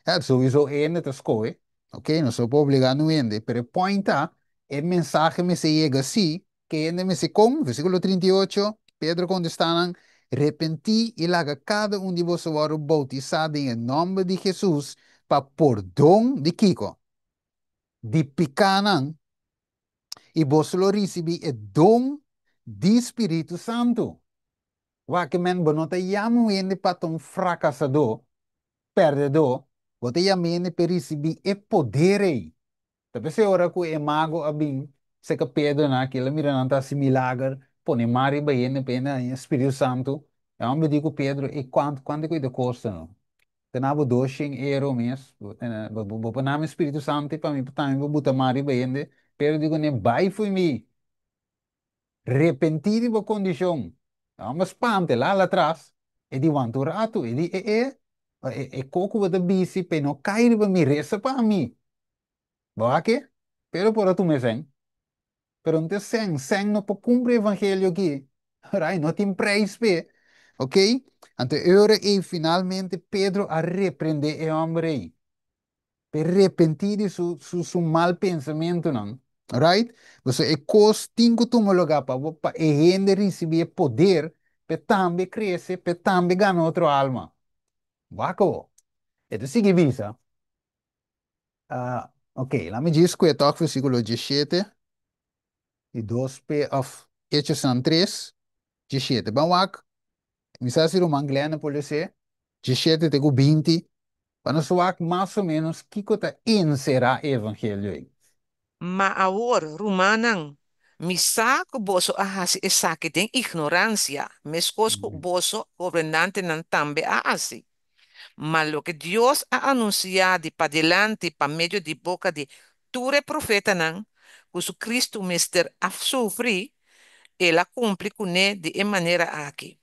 ja, souiso hende ta skohe, ok, nos no por obligá nu hende, pero e point ta, e mensahe mester yega sí, Ke hende mester kon? Versíkulo 38, Pedro kontestá nan, Repentí i laga kada un di boso wòrdu boutisá den e nòmber di Hesus pa pordon di kiko? Di pikánan, i boso lo risibí e don di spiritu santu. Wak, ke men, bo no ta yama un hende pa ta un frakasadó, pèrdèdó, bo ta yama hende pa e risibí e poder ei. Ta p'esei ora ku e mago a bin serka Pedro nan aki, el a mira nan ta hasi milager, pone man riba hende pa hende haña Spiritu Santu. E hòmber di ku Pedro, E kuantu kuantu ku e ta kosta no? Ta na bo 200 euro mes, bo tene bo bo por nami Spiritu Santu pa mi tambe por buta man riba hende. Pedro di kuné, Bai fo'i mi! Repentí di bo kondishon. E hòmber spanta, el hala atras, e di wanta un ratu, e di, E e, e e koko bo ta bisi p'e no kai riba mi, resa pa mi. Bo a ke? Pero por a tuma e sèn. Pero no ta e sèn, sèn no por kumpli e evangelio aki. Rai, no tin preis p'e. Ok? Anto e ora ei finalmente Pedro a reprendé e hòmber ei. P'e repentí di su su su mal pensamentunan. Right? Pasobra e kos tin ku tuma lugá pa bo pa e hende risibí e poder p'e tambe krese, p'e tambe gana otro alma. Wak awor. E ta sigui bisa. Ah, ok, laat me djis kue tòg versíkulo 17 i 2 p òf Hechosnan 3, 17. Ban wak, mi sa si ruman Glenn a por les'é, 17 te ku 20, pa nos wak mas o ménos kiko ta enserá e evangelio ei. Ma awor, rumannan, mi sa ku boso a hasi esaki den ignoransia, meskos ku boso gobernantenan tambe a hasi. Ma loke Dios a anunsiá di padilanti pa medio di boka di tur e profetanan, ku su Kristu mester a sufri, el a kumpli kuné di e manera aki.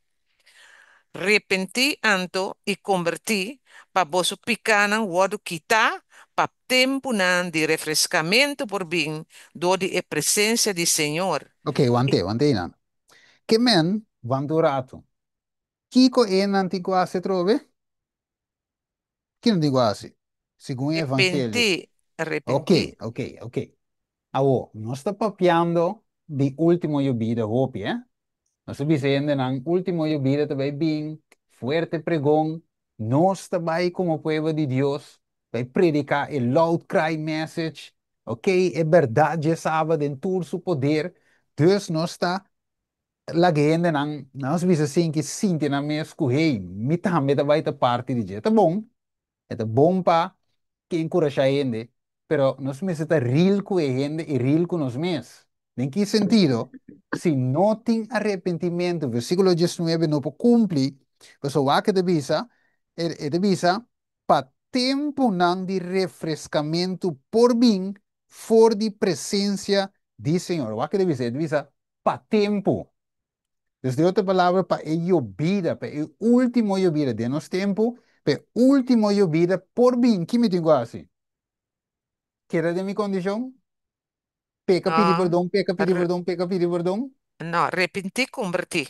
Repentí anto i kombertí, pa boso pikánan wòrdu kitá, pa tempunan di refreskamentu por bin dor di e presensia di Señor. Ok, want'é, want'é einan. Ke men wanta un ratu. Kiko e nan tin ku hasi atrobe? Ki nan tin ku hasi? Segun e evangelio. Repentí, Ok, repentí. ok, ok. Awor, nos ta papiando di último yobida hopi, eh? Nos ta bisa hendenan, último yobida ta bai bin, fuerte pregon, nos ta bai komo pueblo di Dios, bai prediká e loud cry message, ok, e bèrdat dje Saba den tur su poder. Dus nos ta Laga e hendenan, nos bisa sinki sinti nan mes ku hey, mi tambe ta bai ta parti di dje. Ta bon, e ta bon pa ke enkurashá hende, pero nos mester ta real ku e hende i real ku nos mes. Den ki sentido? Si no tin arepentimentu, versíkulo 19 no por kumpli, pasobra wak e ta bisa, e ta bisa, pa tempunan di refreskamentu por bin for di presensia di Señor. Wak e ta bisa, e ta bisa pa tempu. Dus den otro palabra, pa e yobida, pa e último yobida den nos tempu, pa e último yobida por bin, ki mi tin ku hasi? Keda den mi kondishon? Peka pidi No, perdon, peka pidi perdon, peka pidi perdon? no, repentí, kombertí.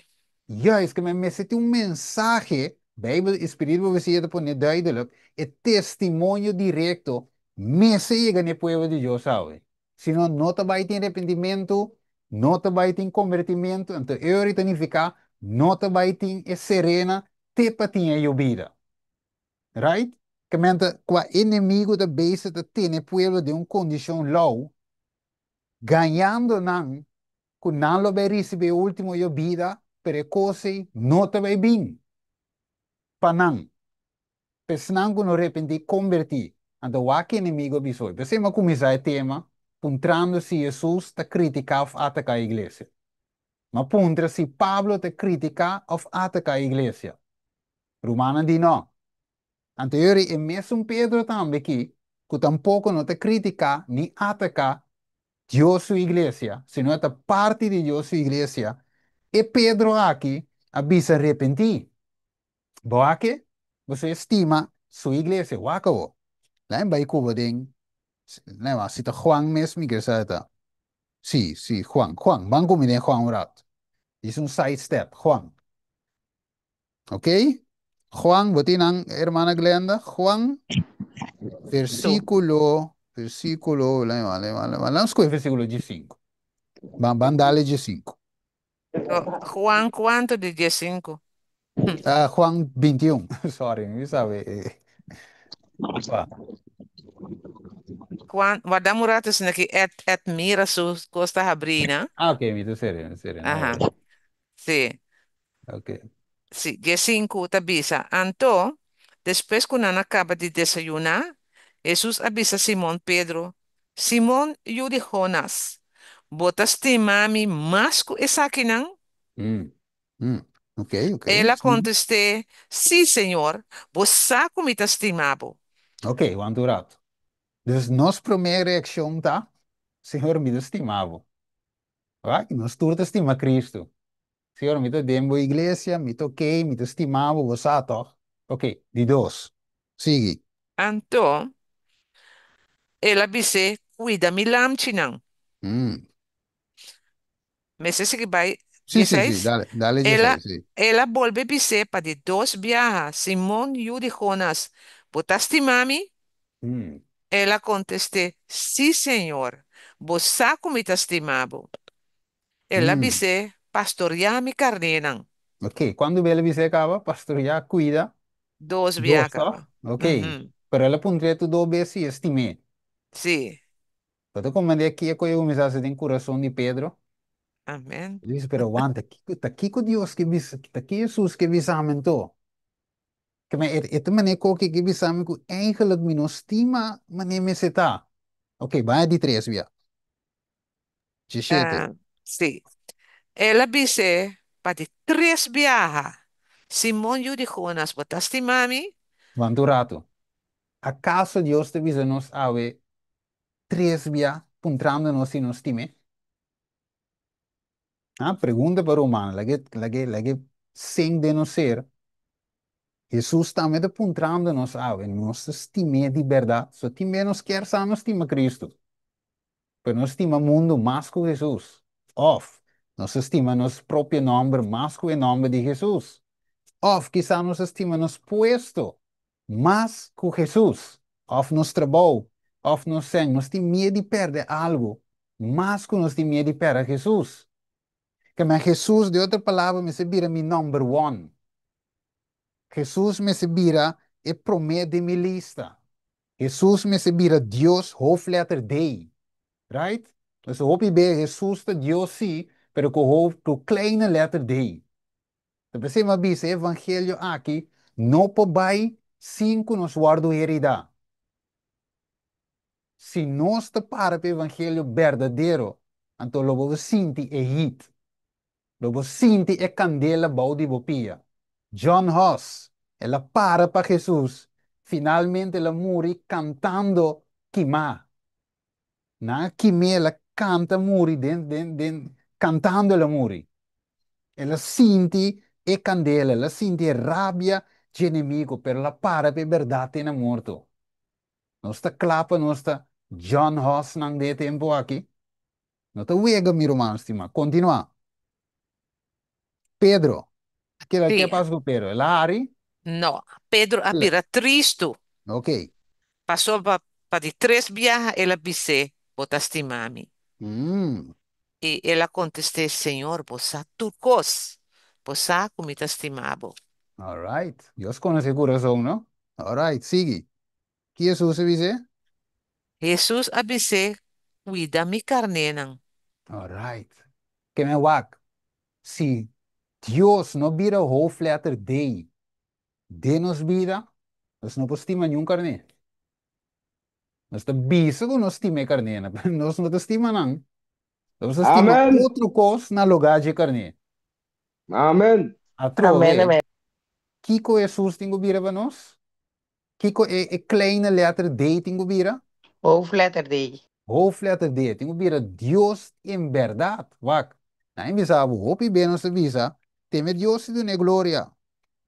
Juist, ke men mester tin un mensahe, Bijbel i Spiritu Profesia ta pone duidelijk, e testimonio direkto mester yega na e pueblo di Dios awe. Sino no ta bai tin repentimentu, no ta bai tin kombertimentu, anto e ora ta nifiká no ta bai tin e serena te pa tin e yobida. Right? Ke men ta kua enemigu ta bezig ta tene e pueblo den un kondishon lou, gañando nan ku nan lo bai risibí e último yobida, pero e kos ei no ta bai bin pa nan. Pa esnan ku no repentí i kombertí. Anto wak e enemigu a bisa hoy. P'esei mi a kuminsá e tema puntrando si Hesus ta kritiká òf ataká e iglesia. Mi a puntra si Pablo ta kritiká òf ataká e iglesia. Rumannan di no. Anto yori e mesun Pedro tambe ki ku tampoko no ta kritiká ni ataká Dios su iglesia, sino e ta parti di Dios su iglesia, e Pedro aki a bisa repentí. Bo a ke? Boso e stima su iglesia. Wak awo. Lain bai ku bo den, lain wak, si ta Juan mes mi kier sa e ta. Si, si, Juan, Juan. Ban ku mi den Juan un rat. Dis un side step, Juan. Ok? Juan, bo tin nan, hermana Glenda? Juan, versículo, versículo, lain wak, lain wak, lain wak. Lain skohe versículo 15. Ban, ban dale 15. Juan kuantu di 15? Ah, Juan 21. Sorry, mi sabe. Pa. Juan, guarda un rato sino ki et et mira su kos ta habrí, na? Ah, ok, mi ta serio, mi ta serio, no Aha, worry. sí. Ok. Sí, 15 ta bisa, Anto, despues ku nan a kaba di desayuná, Hesus a bisa Simon Pedro, Simon, yu di Jonas, bo ta stima mi mas ku esakinan? Ok, ok. El a Sí. kontest'é, Sí, Señor, bo sa ku mi ta stima bo. Ok, wanta un rato. Dus nos promé reakshon ta, Señor, mi ta stima bo. Right? Nos tur ta stima Cristo. Señor, mi ta den bo iglesia, mi ta ok, mi ta stima bo, bo sa tòg? Ok, di dos. Sigui. Anto, el a bis'é, Kuida mi lamchinan. Mester sigui bai Sí, sí, sí, 16? dale, dale El a, 16, sí. el a bolbe bis'é pa di dos biaha, Simon, yu di Jonas, bo ta stima mi? El a kontest'é, Sí, Señor, bo sa ku mi ta stima bo. El a bis'é, Pastoriá mi karnénan. Ok, kuantu bia el a bis'é kaba? Pastoriá, kuida. Dos biaha Dos, tòg? kaba. Ok. Pero el a puntr'é tur dos bes si e stim'é. Sí. Bo ta komprendé kiko e kuminsá hasi den kurason di Pedro? Amén. El bisa, pero wanta, kiko, ta kiko Dios ke bisa, ta ki Hesus ke bisa mi anto? Ke men, e, e ta manera koke ke bisa mi ku eigenlijk mi no stima manera mester ta. Ok, bai di tres bia. 17. Ah, sí. El a bis'é pa di tres biaha, Simon yu di Jonas, bo ta stima mi? Wanta un ratu. Akaso Dios ta bisa nos awe tres bia puntrando nos si nos stim'é? Ah, pregunta pa ruman, lag'é, lag'é, lag'é sink den nos ser. Hesus tambe ta puntrando nos awe, nos ta stim'é di bèrdat? So tin bia nos kier sa nos stima Cristo, pero nos stima mundu mas ku Hesus. Òf, nos ta stima nos propio nòmber mas ku e nòmber di Hesus. Òf, kisas nos ta stima nos puesto mas ku Hesus, òf nos trabou, òf nos sèn. Nos tin miedu di pèrdè algu mas ku nos tin miedu di pèrdè Hesus. Kemey Hesus, di otro palabra, mester bira mi number one. Hesus mester bira e promé den mi lista. Hesus mester bira Dios hoofdletter D. Right? Nos hopi be Hesus ta Dios sí, pero ku hoofd, ku kleine letter D. Ta p'esei mi a bisa e evangelio aki no por bai sin ku nos wòrdu heridá. Si nos ta para pa e evangelio berdadero, Anto lo bo sinti e heat. Lo bo sinti e kandela bou di bo pia. John Huss, el a para pa Hesus. Finalmente el a muri kantando kimá. Nan a kim'é, el a kanta muri den, den, den, kantando el a muri. El a sinti e kandela, el a sinti e rabia dje enemigo, pero el a para pa e bèrdat te na morto. Nos ta kla pa nos ta John Hussnan den e tempu aki? No ta wega, mi ruman stimá. Kontinuá. Pedro. Kila ke Sí. pasa ku Pedro? El a hari? No. Pedro a Kila. bira tristu. Ok. Pasobra pa di tres biaha el a bis'é, Bo ta stima mi? I el a kontest'é, Señor, bo sa tur kos. Bo sa ku mi ta stima bo. All right. Dios konosé kurason, no? All right, sigui. Ki Hesus a bis'é? Hesus a bis'é, Kuida mi karnénan. All right. Ke men wak, si Dios no bira hoofdletter D den nos bida, nos no por stima niun karné. Nos ta bisa ku nos stima e karnénan, pero nos no ta stima nan. Nos ta stima Amen. otro kos na lugá dje karné. Amen. Atrobe, Amen, amen. kiko Hesus tin ku bira pa nos? Kiko e kleine letter D tin ku bira? Hoofdletter D. Hoofdletter D tin ku bira Dios en bèrdat. Wak, nan a bisa bo, hopi be nos ta bisa, teme Dios i dun'é gloria.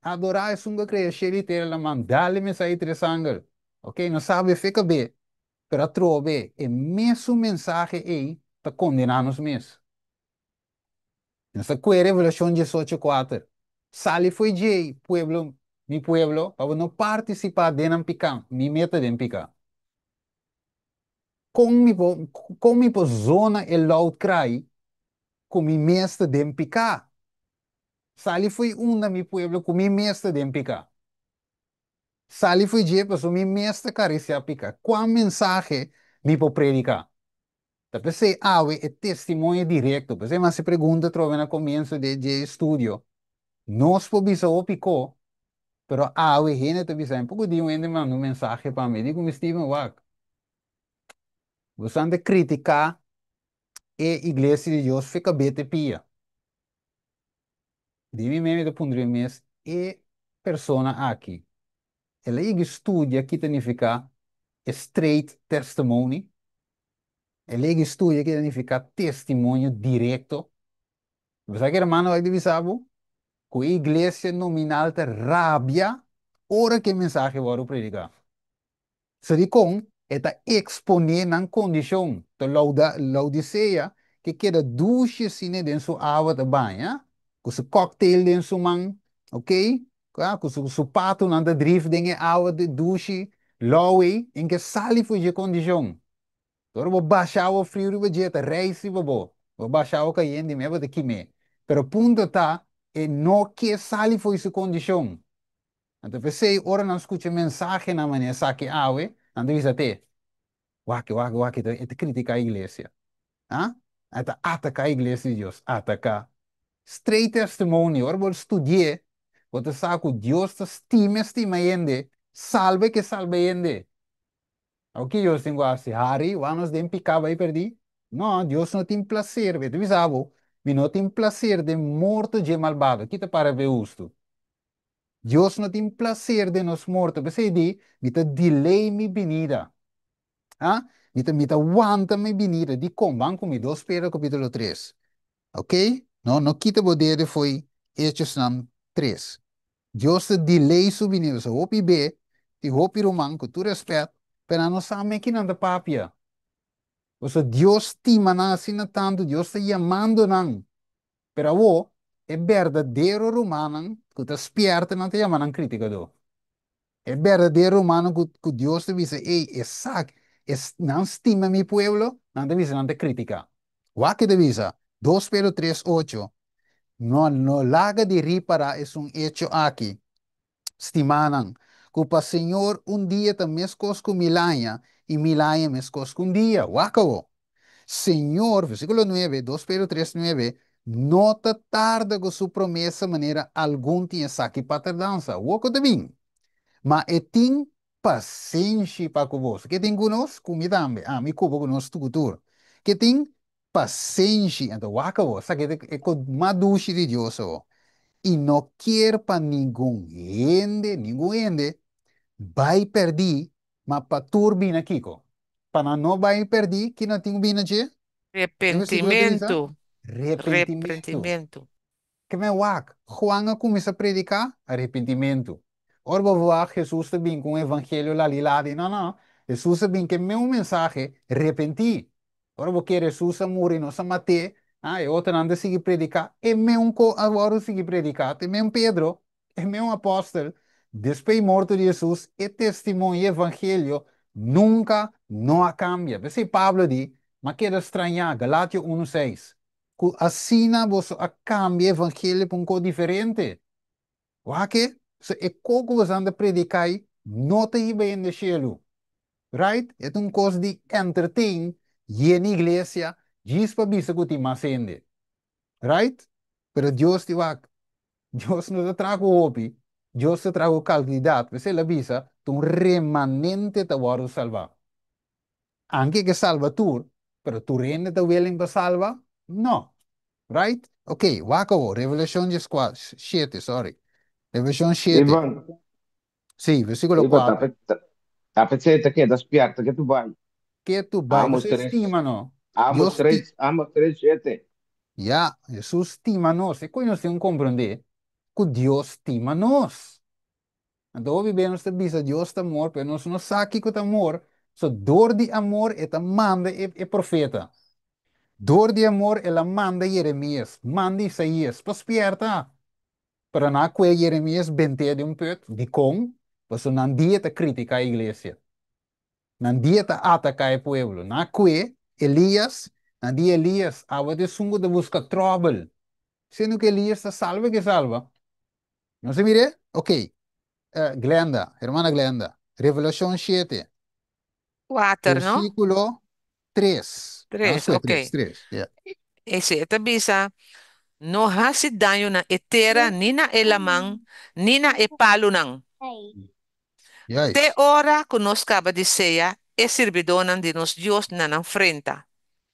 Adorá esun ku a krea shelu i tera laman, dale mesa i tres angel. Ok, nos sabe fe kab'é, pero atrobe e mesun mensahe ei ta kondená nos mes. Nos ta kue Revelashon diesocho kuater, Sali fo'i djei, pueblo, mi pueblo, pa bo no partisipá den nan piká, mi meta den piká. Kon mi por, kon mi por zona e loud cry ku mi mes ta den piká? Sali fo'i unda, mi pueblo, ku mi mes ta den piká. Sali fo'i dje, pasobra mi mes ta karisiá piká. Kua mensahe mi por prediká? Ta p'esei awe e testimonio direkto. P'esei mi hasi pregunta atrobe na komienso di dje estudio. Nos por bisa hopi ko, pero awe hende ta bisa, poko dia un hende manda un mensahe pa mi, di ku mi Steven wak, bo san ta kritiká e iglesia di Dios fe kab'é te pia. Di mi mes mi ta puntra mi mes, e persona aki, el a yega studia ki ta nifiká e straight testimony? El a yega studia ki ta nifiká testimonio direkto? Bo sa ki hermano wak di bisa bo? Ku e iglesia nominal ta rabia ora ku e mensahe wòrdu prediká. Sa dikon e ta eksponé nan kondishon ta Lauda Laodisea ke keda dushi asina den su awa ta baña, ku su cocktail den su man, ok, ku su su patunan ta drif den e awa di dushi lou ei, en ke sali for dje kondishon. Ora bo basha awa friu riba dje ta reis riba bo, bo basha awa kayente mi bo ta kim'é. Pero punto ta e no ke sali for su kondishon. Anto p'esei ora nan skucha mensahenan manera esaki awe, nan ta bisa te, Wak, wak, wak, e ta kritiká iglesia. Ha? E ta ataká iglesia di Dios, ataká. Straight testimony, ora bo studi'é, bo ta sa ku Dios ta stima, stima hende, salba e ke salba hende. Awor ki Dios tin ku hasi? Hari, wak nos den piká bai pèrdí? No, Dios no tin plaser, e ta bisa bo, Mi no tin plaser den morto dje malbado, ki ta para p'e hustu? Dios no tin placer den nos morto, p'esei di, Mi ta delay mi binida. Ha? Mi ta, mi ta wanta mi binida. Dikon? Ban ku mi, Dos Pedro kapítulo tres. Ok? No, no kita bo dede fo'i Hechosnan tres. Dios ta delay su binida. So hopi be, tin hopi ruman, ku tur rèspèt, pero nan no sa me ki nan ta papia. Pasobra Dios stima nan asina tantu, Dios ta yamando nan. Pero awor, e berdadero rumannan ku ta spièrta nan ta yama nan kritikadó. E berdadero rumannan ku ku Dios ta bisa, Ey, esak, es nan stima mi pueblo, nan ta bisa nan ta kritiká. Wak ke ta bisa, Dos Pedro tres ocho, No no laga di ripará esun echo aki, stimánan, ku pa Señor un dia ta meskos ku mil aña, i mil aña meskos ku un dia. Wak awor. Señor, versíkulo nuebe, Dos Pedro tres nuebe, no ta tarda ku su promesa manera algun tin esaki pa tardansa. Awor ku ta bin. Ma e tin pasenshi pa ku boso. Ke tin ku nos? Ku mi tambe. Ami ku bo ku nos tur tur. Ke tin? Pasenshi, anto wak awor, sa ke e kos mas dushi di Dios awor. I no kier pa ningun hende, ningun hende, bai pèrdí, ma pa tur bini kiko? Pa nan no bai pèrdí, ki nan tin ku bini dje? E versíkulo ta bisa, Repentimentu, Repentimentu. repentimentu. Ke men wak, Juan a kuminsá prediká arepentimentu. Ora bo wak Hesus ta bin ku un evangelio laliladi, no, no, Hesus a bin ku e mesun mensahe, repentí. Ora bo kere Hesus a muri, nos a mat'é, ah, e otronan ta sigui prediká, e mesun ko a wòrdu sigui prediká, ta e mesun Pedro, e mesun apòstel. Despues di morto di Hesus, e testimonio i evangelio nunka no a kambia. P'esei Pablo di, M'a keda strañá, Galatio unu seis. Ku asina boso a kambia evangelio pa un kos diferente. Wak e, so e kos ku boso anda prediká ei no ta hiba hende shelu. Right? E ta un kos di entertain yena iglesia djis pa bisa ku tin mas hende. Right? Pero Dios di wak, Dios no ta traha ku hopi, Dios ta traha ku kalkidat. P'esei el a bisa, ta un remanente ta wòrdu salbá. Anke ke salba tur, pero tur hende ta willing pa salba? No. Right? Ok, wak awor, Revelashon 7, sorry. Revelashon 7. Ivan, Sí, versíkulo Ivan, 4. ta p'esei ta keda spièrta ke tu bai. Ke tu bai, Amos pasobra e 3, stima no. Amos Dios sti. 3, Amos 3, 7. Ya, Hesus stima nos. E koe nos tin ku komprendé ku Dios stima nos. Anto hopi bes nos ta bisa Dios ta amor, pero nos no sa kiko ta amor. So dor di amor e ta manda e profeta. Dor di amor el a manda Jeremias, manda Isaías pa spierta. Pero nan a kue Jeremias bent'é den un put. Dikon? Pasobra nan dia ta kritiká e iglesia. Nan dia ta ataká e pueblo. Nan a kue Elias, nan di Elias, abo ta esun ku ta buska tròbel. Siendo ku Elias ta salba ke salba. Nos a mir'é? Ok. Glenda, hermana Glenda, Revelacion 7, Kuater, no? versículo 3. Vamos Tres, kue ok. 3, 3, yeah. Ese, e ta bisa, No hasi daño na e tera, ni na e laman, ni na e palunan. Te Juist, ora ku nos kaba di seya e sirbidónan di nos Dios na nan frenta.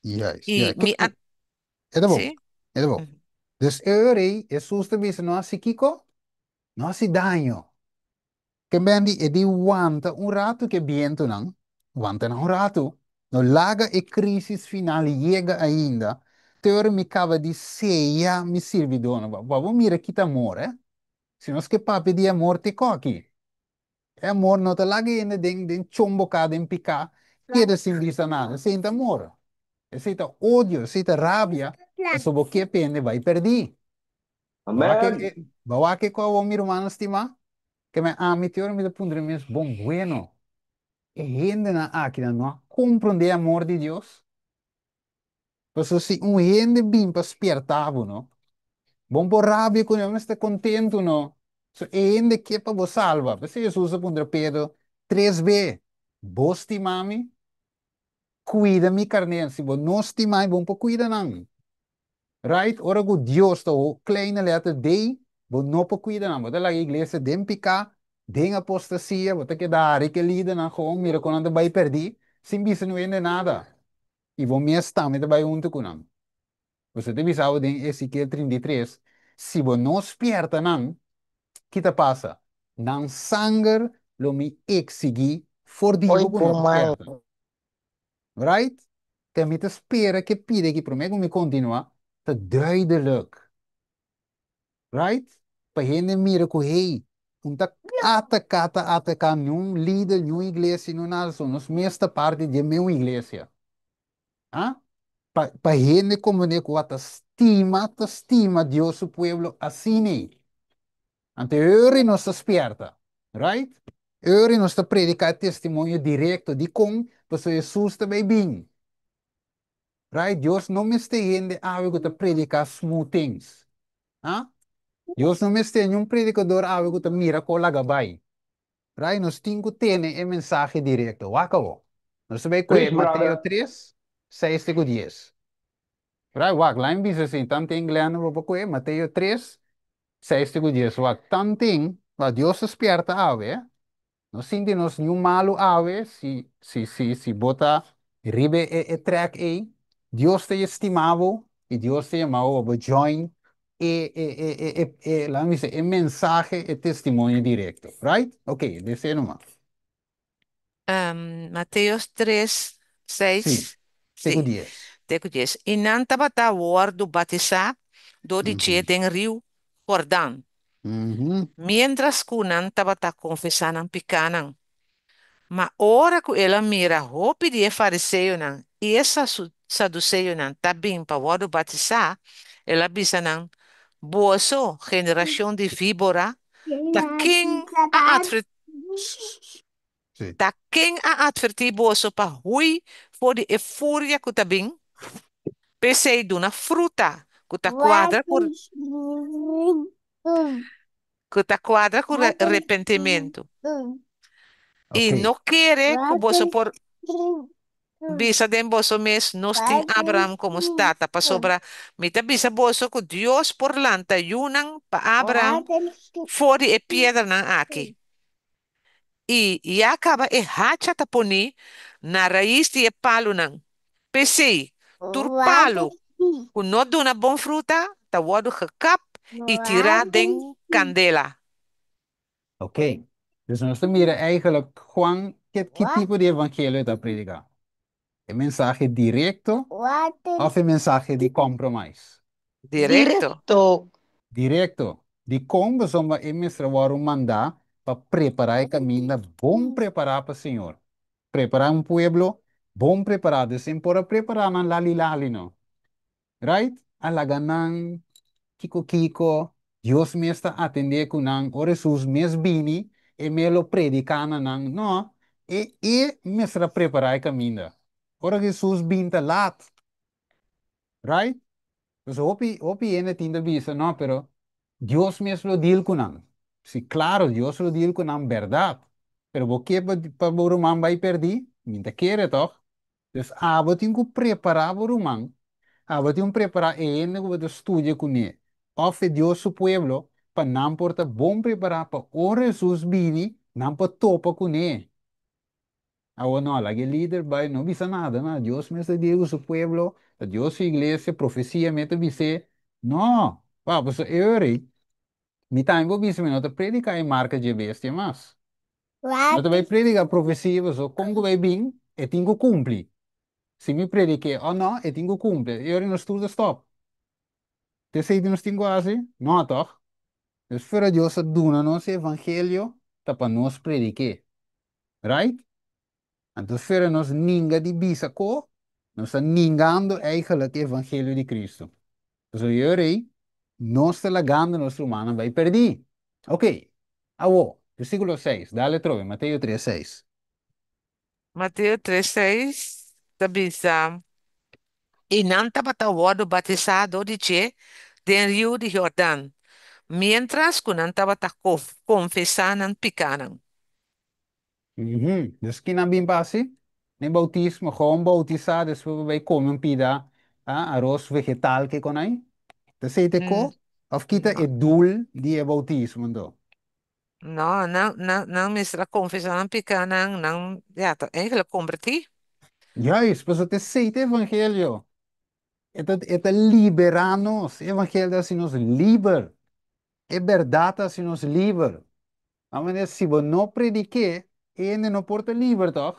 juist, I juist. mi a. E ta bon, Sí? e ta bon. Dus e ora ei, Hesus ta bisa, no hasi kiko? No hasi daño. Ke men di e di wanta un ratu ku e bientunan, wanta nan un ratu. No laga e krísis final yega ainda, te ora mi kaba di seya mi sirbidónan. Bo bo mira kita amor, eh? Si nos ke papia di amor, te koki. E amor no ta laga hende den den chomboká den piká, keda sin bisa nada. Esei ta amor. Esei ta odio, esei ta rabia, pasobra bo ke pa hende bai pèrdí. Bo wak Amen. e, bo wak e ku awor mi rumannan stimá? Ke men ami te ora mi ta puntra mi mes, bon, bueno, e hendenan akinan no a komprondé e amor di Dios? Pasobra si un hende bin pa spierta bo, no, bon por rabia ku nan mester kontentu, no. So e hende ke pa bo salba. P'esei Hesus a puntra Pedro tres be, Bo stima mi? Kuida mi karnénan. Si bo no stima mi, bo no por kuida nan. Right? Ora ku Dios ta ho kleine letter D, bo no por kuida nan. Bo ta laga iglesia den piká, den apostasia, bo ta keda hari ku e lidernan gewoon mira kon nan ta bai pèrdí, sin bisa no hende nada. I bo mes tambe ta bai huntu ku nan. Boso ta bisa bo den Ezekiel 33, si bo no spierta nan, ki ta pasa? Nan sanger lo mi eksigí for di Oi, bo ku no ta pumai. spierta. Right? Ke mi ta spera ke pide aki promé ku mi kontinuá, ta duidelijk. Right? Pa hende mira ku hey, un ta ataká ta ataká niun lider, niun iglesia, niun nada so. Nos mes ta parti di e meun iglesia. Ah? Pa hende komprendé ku a ta stima, ta stima Dios su pueblo asina ei. Anto e ora nos ta spierta, right? E ora nos ta prediká e testimonio direkto. Dikon? Pasobra Hesus ta bai bin. Right? Dios no mester hende awe ku ta prediká smooth things. Ha? Dios no mester niun predikador awe ku ta mira kon laga bai. Right? Nos tin ku tene e mensahe direkto. Wak awo. Nos ta bai kohe Preach, Mateo brother. 3, 6 te ku 10. Right? Wak, lain bisa sin tanten Glenn bo por kohe Mateo 3, 6 te ku 10. Wak, tanten, wak, Dios ta spierta awe. No sinti nos niun malu awe si si si si bo ta riba e e trek ei. Dios ta estimá bo i Dios ta yama bo pa bo join e e e e e e laga mi bisa e mensahe, e testimonio direkto. Right? Ok, deseo nomas. Mateo 3, Sí, 6, te ku sí, 10. te ku 10. I nan tabata wòrdu batisá dor di dje den riu Jordan, miéntras ku nan tabata konfesá nan pikánan. Ma ora ku el a mira hopi di e fariseonan i e saduseonan ta bin pa wòrdu batisá, el a bisa nan, Boso, generashon di víbora, ta ken a Ta ken a atvertí boso pa hui for di e furia ku ta bin? P'esei duna fruta ku ta kuadra ku ku ta kuadra ku repentimentu. I no kere ku boso por bisa den boso mes, Nos tin Abraham komo tata, pasobra mi ta bisa boso ku Dios por lanta yunan pa Abraham for di e piedranan aki. I ya kaba e hacha ta poní na rais di e palunan. P'esei, tur palu ku no duna bon fruta ta wòrdu gekap i tirá den kandela. Ok. Dus nos ta mira eigenlijk Juan ki ki tipo di evangelio e ta prediká. E mensahe direkto òf e mensahe di compromise? Direkto. Direkto. Direkto. Dikon pasobra e mester wòrdu mandá pa prepará e kaminda bon prepará pa Señor. Prepará un pueblo bon prepará. Dus sin por a prepará nan lali lali no. Right? A laga nan kiko kiko, Dios mes ta atendé ku nan, ora Hesus mes bini, e mes lo prediká na nan. No, e e mester a prepará e kaminda. Ora Hesus bin ta lat. Right? Pues hopi hopi hende tin ta bisa, no, pero Dios mes lo deal ku nan. Si, klaro, Dios lo deal ku nan bèrdat. Pero bo ke pa pa bo ruman bai pèrdí? Mi ta kere tòg. Dus abo tin ku prepará bo ruman, abo tin ku prepará e hende ku bo ta studia kuné òf e Dios su pueblo pa nan por ta bon prepará pa ora Hesus bini nan por topa kuné. Awor no, laga e lider bai no bisa nada, na Dios mes ta deal ku su pueblo, ta Dios su iglesia, profesia mes ta bis'é. No, wou, pasobra e ora ei mi tambe por bisa mi no ta prediká e marka dje bestia mas. No ta bai prediká profesia pasobra kon ku bai bin e tin ku kumpli. Si mi predik'é o no e tin ku kumpli. E ora nos tur ta stòp. Ta esei nos tin ku hasi? No tòg? Dus fuera Dios a duna nos e evangelio ta pa nos predik'é. Right? Anto fuera nos ninga di bisa ko, nos ta ningando eigenlijk e evangelio di Cristo. Pasobra e ora ei nos ta lagando nos rumannan bai perdí. Ok, awo, versículo seis, dale atrobe, Mateo tres seis. Mateo tres seis ta bisa, I nan tabata wòrdu batisá dor di dje den riu di Jordan, miéntras ku nan tabata konfesá nan pikánan. Dus ki nan bin pa hasi? Den bautismo, gewoon bautisá, despues bo bai kome un pida aros vegetal ke kon ai. Ta esei ta e ko? Òf ki ta No, e doel di e bautismo anto? no, nan, nan, nan mester a konfesá nan pikánan, nan, ya, ta eigenlijk kombertí. Juist, pasobra ta esei ta e evangelio. E ta liberá nos. E evangelio ta hasi nos liber. E bèrdat ta hasi nos liber. A manera si bo no predik'é, e hende no por ta liber tòg?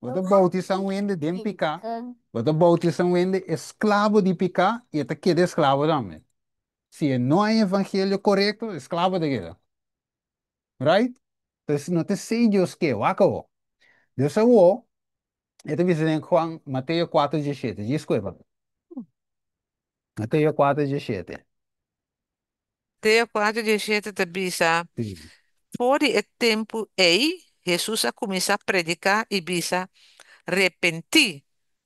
Bo ta boutisá un hende den piká, bo ta boutisá un hende esklabo di piká i e ta keda esklabo tambe. Si e no haña evangelio korekto, esklabo ta keda. Right? Entonces no ta esei Dios ke, wak awor. Dios awor, e ta bisa den Juan, Mateo kuater diesshete, djis ku e papia. Mateo kuater diesshete. Mateo kuater diesshete ta bisa, For di e tempu ei, Hesus a kuminsá prediká i bisa, Repentí,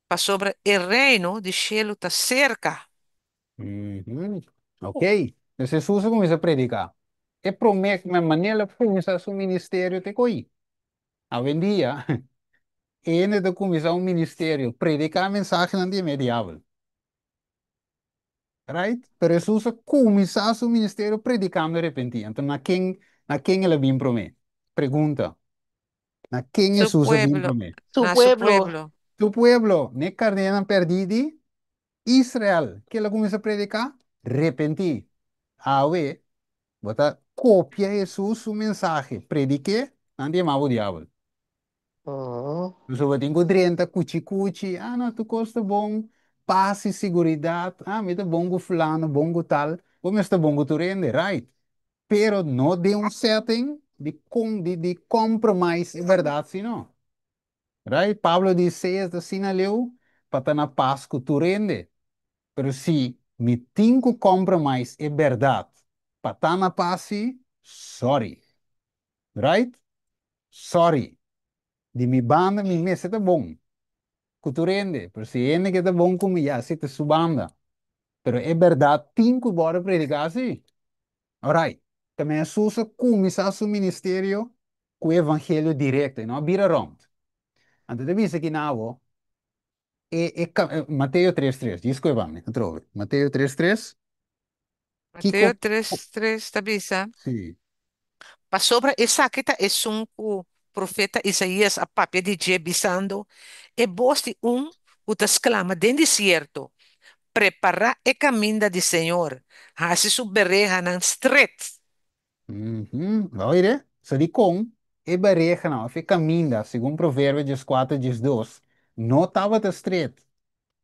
pasobra e Reino di shelu ta serka. Ok, dus Hesus a kuminsá prediká. E promé manera el a kuminsá su ministerio te ko'i. Awendia, e hende ta kuminsá un ministerio, prediká mensahenan di e diabel. Right? Pero Hesus a kuminsá su ministerio predikando arepentí. Anto na ken, na ken el a bin promé? Pregunta. Na ken Su Hesus a bin pueblo, promé? Su na su pueblo. pueblo. Su pueblo, n'e karnénan pèrdí di? Israel, ku el a kuminsá prediká? Repentí. Awe, bo ta kopia Hesus su mensahe, predik'é, nan ta yama bo diabel. So bo tin ku drenta kuchi kuchi, ah no, tur kos ta bon, pas i siguridat, ah mi ta bon ku fulano, bon ku tal, bo mester bon ku tur hende, right. Pero no den un setting di con di di compromise e bèrdat si no. Right? Pablo di sea ta asina leu pa ta na pas ku tur hende. Pero si mi tin ku compromise e bèrdat pa ta na pas si, sorry. Right? Sorry. Di mi banda mi mester ta bon ku tur hende, pero si hende ke ta bon ku mi ya si ta su banda. Pero e bèrdat tin ku wòrdu prediká si. Alright. Tambe Hesus a kuminsá su ministerio ku e evangelio direkto, e no a bira rònt. Anto ta bisa ki na bo, e e Mateo tres tres, djis ku e banda, atrobe. Mateo tres tres, Mateo kiko tres tres ta bisa. Sí. Pasobra esaki ta esun ku profeta Isaías a papia di dje, bisando, E bos di un ku ta sklama den desierto, Prepará e kaminda di Señor, hasi su berehanan stret. Lo oiré? Sa dikon e berehanan òf e kaminda, segun Proverbio dieskuater diesdos, no tabata stret.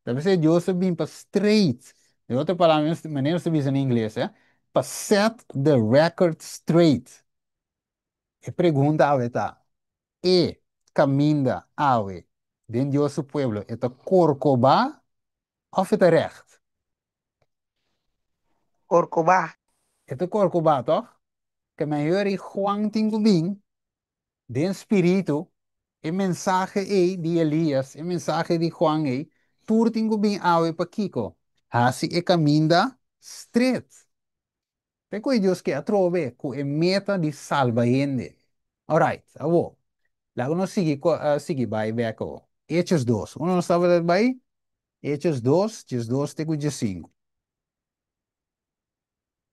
Ta p'esei Dios a bin pa straight. Den otro palabra, manera nos ta bisa na ingles, eh, pa set the record straight. E pregunta awe ta, E kaminda awe den Dios su pueblo e ta korkobá òf e ta règt? Korkobá. E ta korkobá, tòg? Ke mehor i Juan tin ku bin Den spiritu, e mensahe ei di Elias, e mensahe di Juan ei, tur tin ku bin awe pa kiko? Hasi e kaminda stret. Te ku e Dios ke atrobe ku e meta di salba hende. Alright, awor, laga nos sigui sigui bai bek awor. Hechos dos. Unda nos tabata bai? Hechos dos, 12 te ku 15.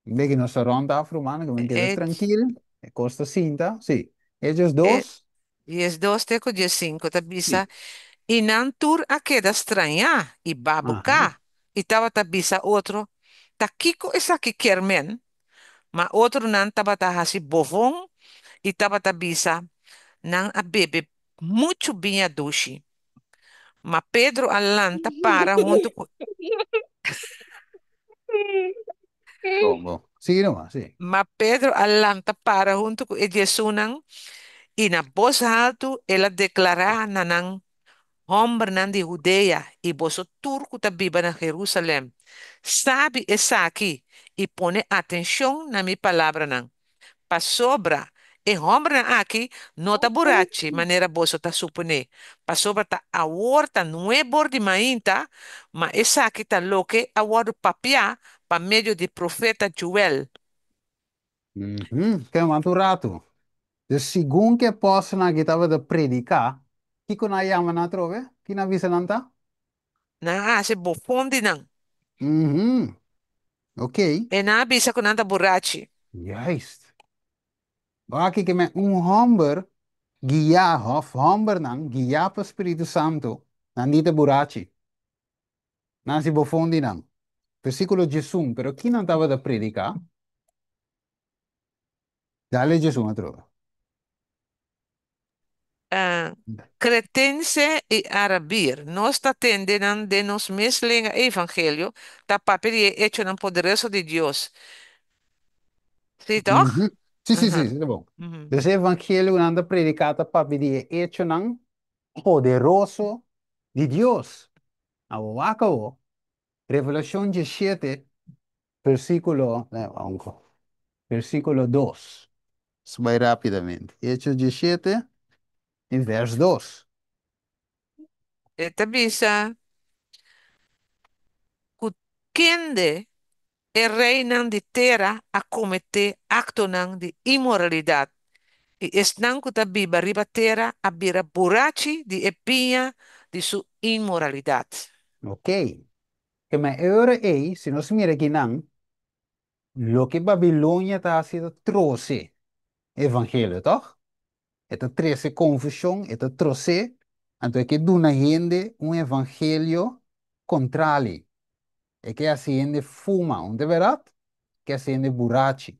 Beki nos ta rond af, ruman, ku men keda E, trankil. E kos ta sinta. Sí. Hechos e, dos. 12 te ku 15 ta bisa, Sí. I nan tur a keda strañá i babuká, i tabata bisa otro, Ta kiko esaki kier men? Ma otronan tabata hasi bofon i tabata bisa, Nan a bebe muchu biña dushi. Ma Pedro a lanta para huntu ku. Bon, bon. Sigui nomás, sí. Ma Pedro a lanta para huntu ku e diesunnan, i na bos haltu el a deklará na nan, Hòmbernan di Hudea i boso tur ku ta biba na Herúsalèm, sabi esaki i pone atenshon na mi palabranan. Pasobra e hòmbernan aki no ta burachi manera boso ta suponé, pasobra ta awor ta nuebor di mainta, ma esaki ta loke a wòrdu papiá pa medio di profeta Joel. Ke wanta un ratu. Dus segun ku e apòstelnan aki tabata prediká, kiko nan a yama nan atrobe? Ki nan a bisa nan ta? Nan a hasi bofon di nan. Ok. E nan a bisa ku nan ta burachi. Juist. Aki ke men un hòmber guiá òf hòmbernan guiá pa Spiritu Santu, nan di ta burachi. Nan hasi bofon di nan. Versíkulo 11, pero ki nan tabata prediká? Dale 11 atrobe. Kretense i arabir. Nos ta tende nan den nos mes lenga e evangelio ta papia di e echonan poderoso di Dios. Sí, tòg? Sí, sí, sí, sí, ta bon. Dus e evangelio ku nan ta prediká ta papia di e echonan poderoso di Dios. Awor wak awor, Revelashon 17, versíkulo, versíkulo 2. Nos bai rápidamente. Hechos 17 i vers 2. E ta bisa ku kende e reinan di tera a kometé aktonan di inmoralidat, i esnan ku ta biba riba tera a bira burachi di e biña di su inmoralidat. Ok. Ke men e ora ei, si nos mira akinan, Loke Babilonia ta hasi ta trose e evangelio, tòg? E ta trese konfushon, e ta tros'é, anto e ke duna hende un evangelio kontrali. E ke hasi hende fuma, un ta bèrdat? Ke hasi hende burachi.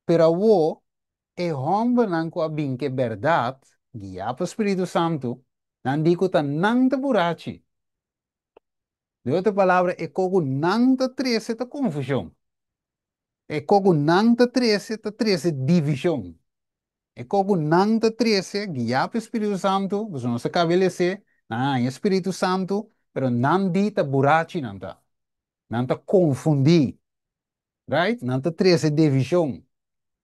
Pero awor, e hòmbernan ku a bin ku e bèrdat, guiá pa spiritu santu, nan di ku ta nan ta burachi. Den otro palabra, e kos ku nan ta trese ta konfushon. E kos ku nan ta trese ta trese divishon. E kos ku nan ta trese, guiá pa e spiritu santu, pasobra nos a kaba e les'é, nan a haña e spiritu santu, pero nan di ta burachi nan ta. Nan ta konfundí. Right? Nan ta trese divishon.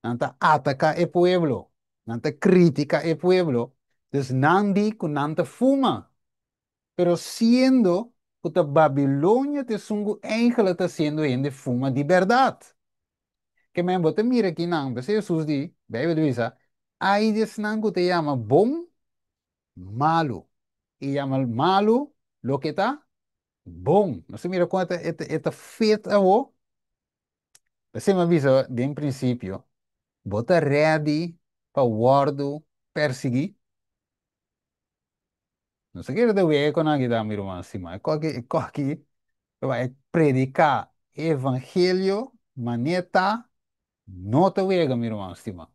Nan ta ataká e pueblo. Nan ta kritiká e pueblo. Dus nan di ku nan ta fuma. Pero siendo ku ta Babilonia ta esun ku eigenlijk ta hasiendo hende fuma di bèrdat. Ke men bo ta mira kinan, p'esei Hesus di, Beibel ta bisa, Ai di esnan ku ta yama bon malu, i yama malu loke ta bon. Nos ta mira kon e ta fit awo. P'esei mi a bisa den prinsipio, bo ta ready pa wòrdu persiguí? No se kere ta wega con aki ta mi ruman stima. E koki e koki e bai predica evangelio maneta no ta wega mi ruman stima.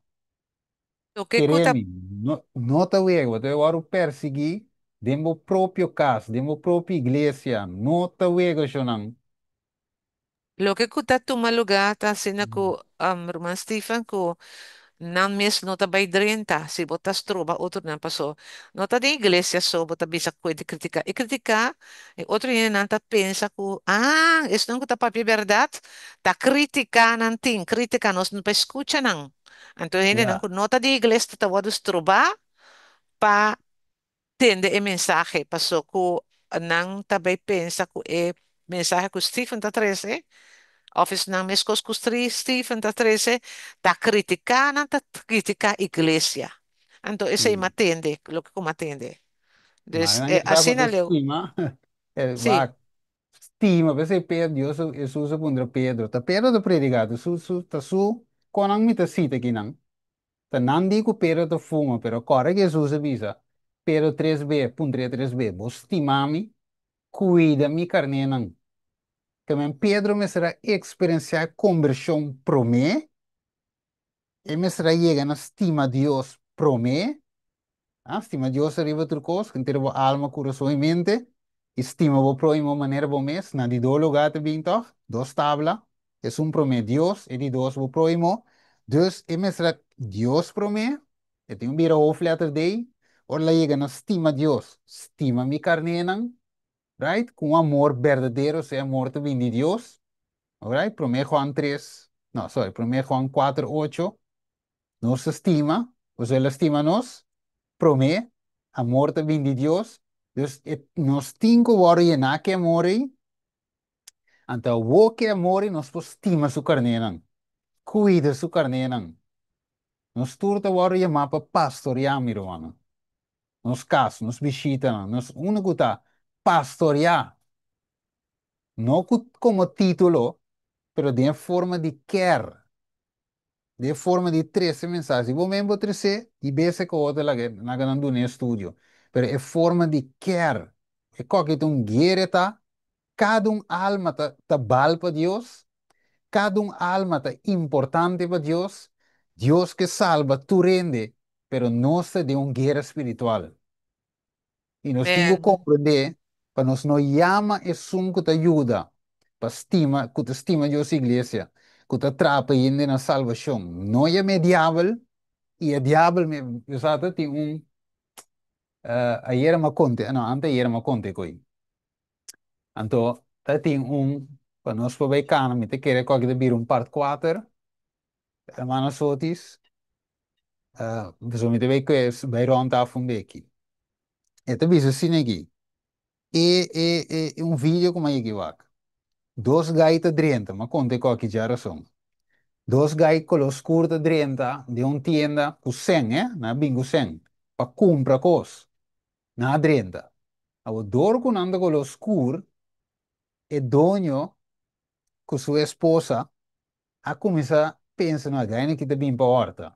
Loke ku Kere ta mi no no ta wega bo ta wòrdu persiguí den bo propio kas den bo propio iglesia no ta wega shownan. Loke ku ta tuma lugá ta asina ku ruman Stephen ku nan mes no ta bai drenta si bo ta stroba otronan paso no ta den iglesia so bo ta bisa ku e di kritiká e kritiká e otro hendenan ta pensa ku ah esnan ku ta papia bèrdat ta kritiká nan tin kritiká nos no pa skucha nan anto e hendenan ku no ta di iglesia ta wòrdu strobá pa tende e mensahe paso ku nan ta bay pensa ku e mensahe ku Stephen ta trese of esnan meskos ku Stephen ta trese ta kritiká nan ta kritiká iglesia anto esei mi a tende loke ku mi a tende Ma dus nan ke sa ku asina ta leu stima e si. wak stima p'esei Pedro Dios Hesus a puntra Pedro ta Pedro ta prediká ta su su ta su konan mi ta sita kinan Ta nan di ku Pedro ta fuma, pero kòrda ku Hesus a bisa, Pedro tres be, puntr'é tres be, Bo stima mi? Kuida mi karnénan. Tamen Pedro mester a eksperensiá e kombershon promé, e mester a yega na stima Dios promé, A Stima Dios ariba tur kos, henter bo alma, kurason i mente, i stima bo próhimo manera bo mes. Na di dos lugá ta bin tòg, dos tabla, esun promé Dios, e di dos bo próhimo. Dus e mester a Dios promé, e tin un bira hoofdletter D, ora el a yega na stima Dios, stima mi karnénan, right, ku un amor berdadero, si e amor ta bin di Dios, alright, promé Juan tres, no, sorry, promé Juan kuater ocho, Nos ta stima, pasobra el a stima nos promé. Amor ta bin di Dios. Dus e, nos tin ku wòrdu yená ku e amor ei. Anto awor ku e amor ei nos por stima su karnénan, kuida su karnénan. Nos tur ta wòrdu yamá pa pastoriá, mi rumannan. Nos kas, nos bishitanan, nos unda ku ta pastoriá. No ku komo título, pero den e forma di kèr. Den forma di trese mensahe. Si bo men bo tres'é, di bes ku otro laga laga nan duna e estudio. Pero e forma di kèr, e koke ta un guere ta, kada un alma ta ta bal pa Dios, kada un alma ta importante pa Dios, Dios ke salba tur hende, pero nos ta den un guera spiritual. I nos tin ku Amen. komprendé pa nos no yama esun ku ta yuda pa stima, ku ta stima Dios iglesia, ku ta traha pa hende na salbashon. No yama e diabel, i e diabel me, bo sa ta tin un, ayera mi a konta, no, ante ayera mi a konta e koi. Anto ta tin un, pa nos por bai kana, mi ta kere ku aki ta bira un part kuater, hermano Sotis, pasobra mi ta bai kue bai rond af un beki. E ta bisa asina aki, e e e un video ku mi a yega wak. Dos gai ta drenta, mi a konta e koki djarason. Dos gai koló skur ta drenta den un tienda ku sèn, eh, nan a bin ku sèn pa kumpra kos. Nan a drenta. Awor dor ku nan ta koló skur, e doño ku su esposa a kuminsá pensa, no, e gainan aki ta bin pa hòrta,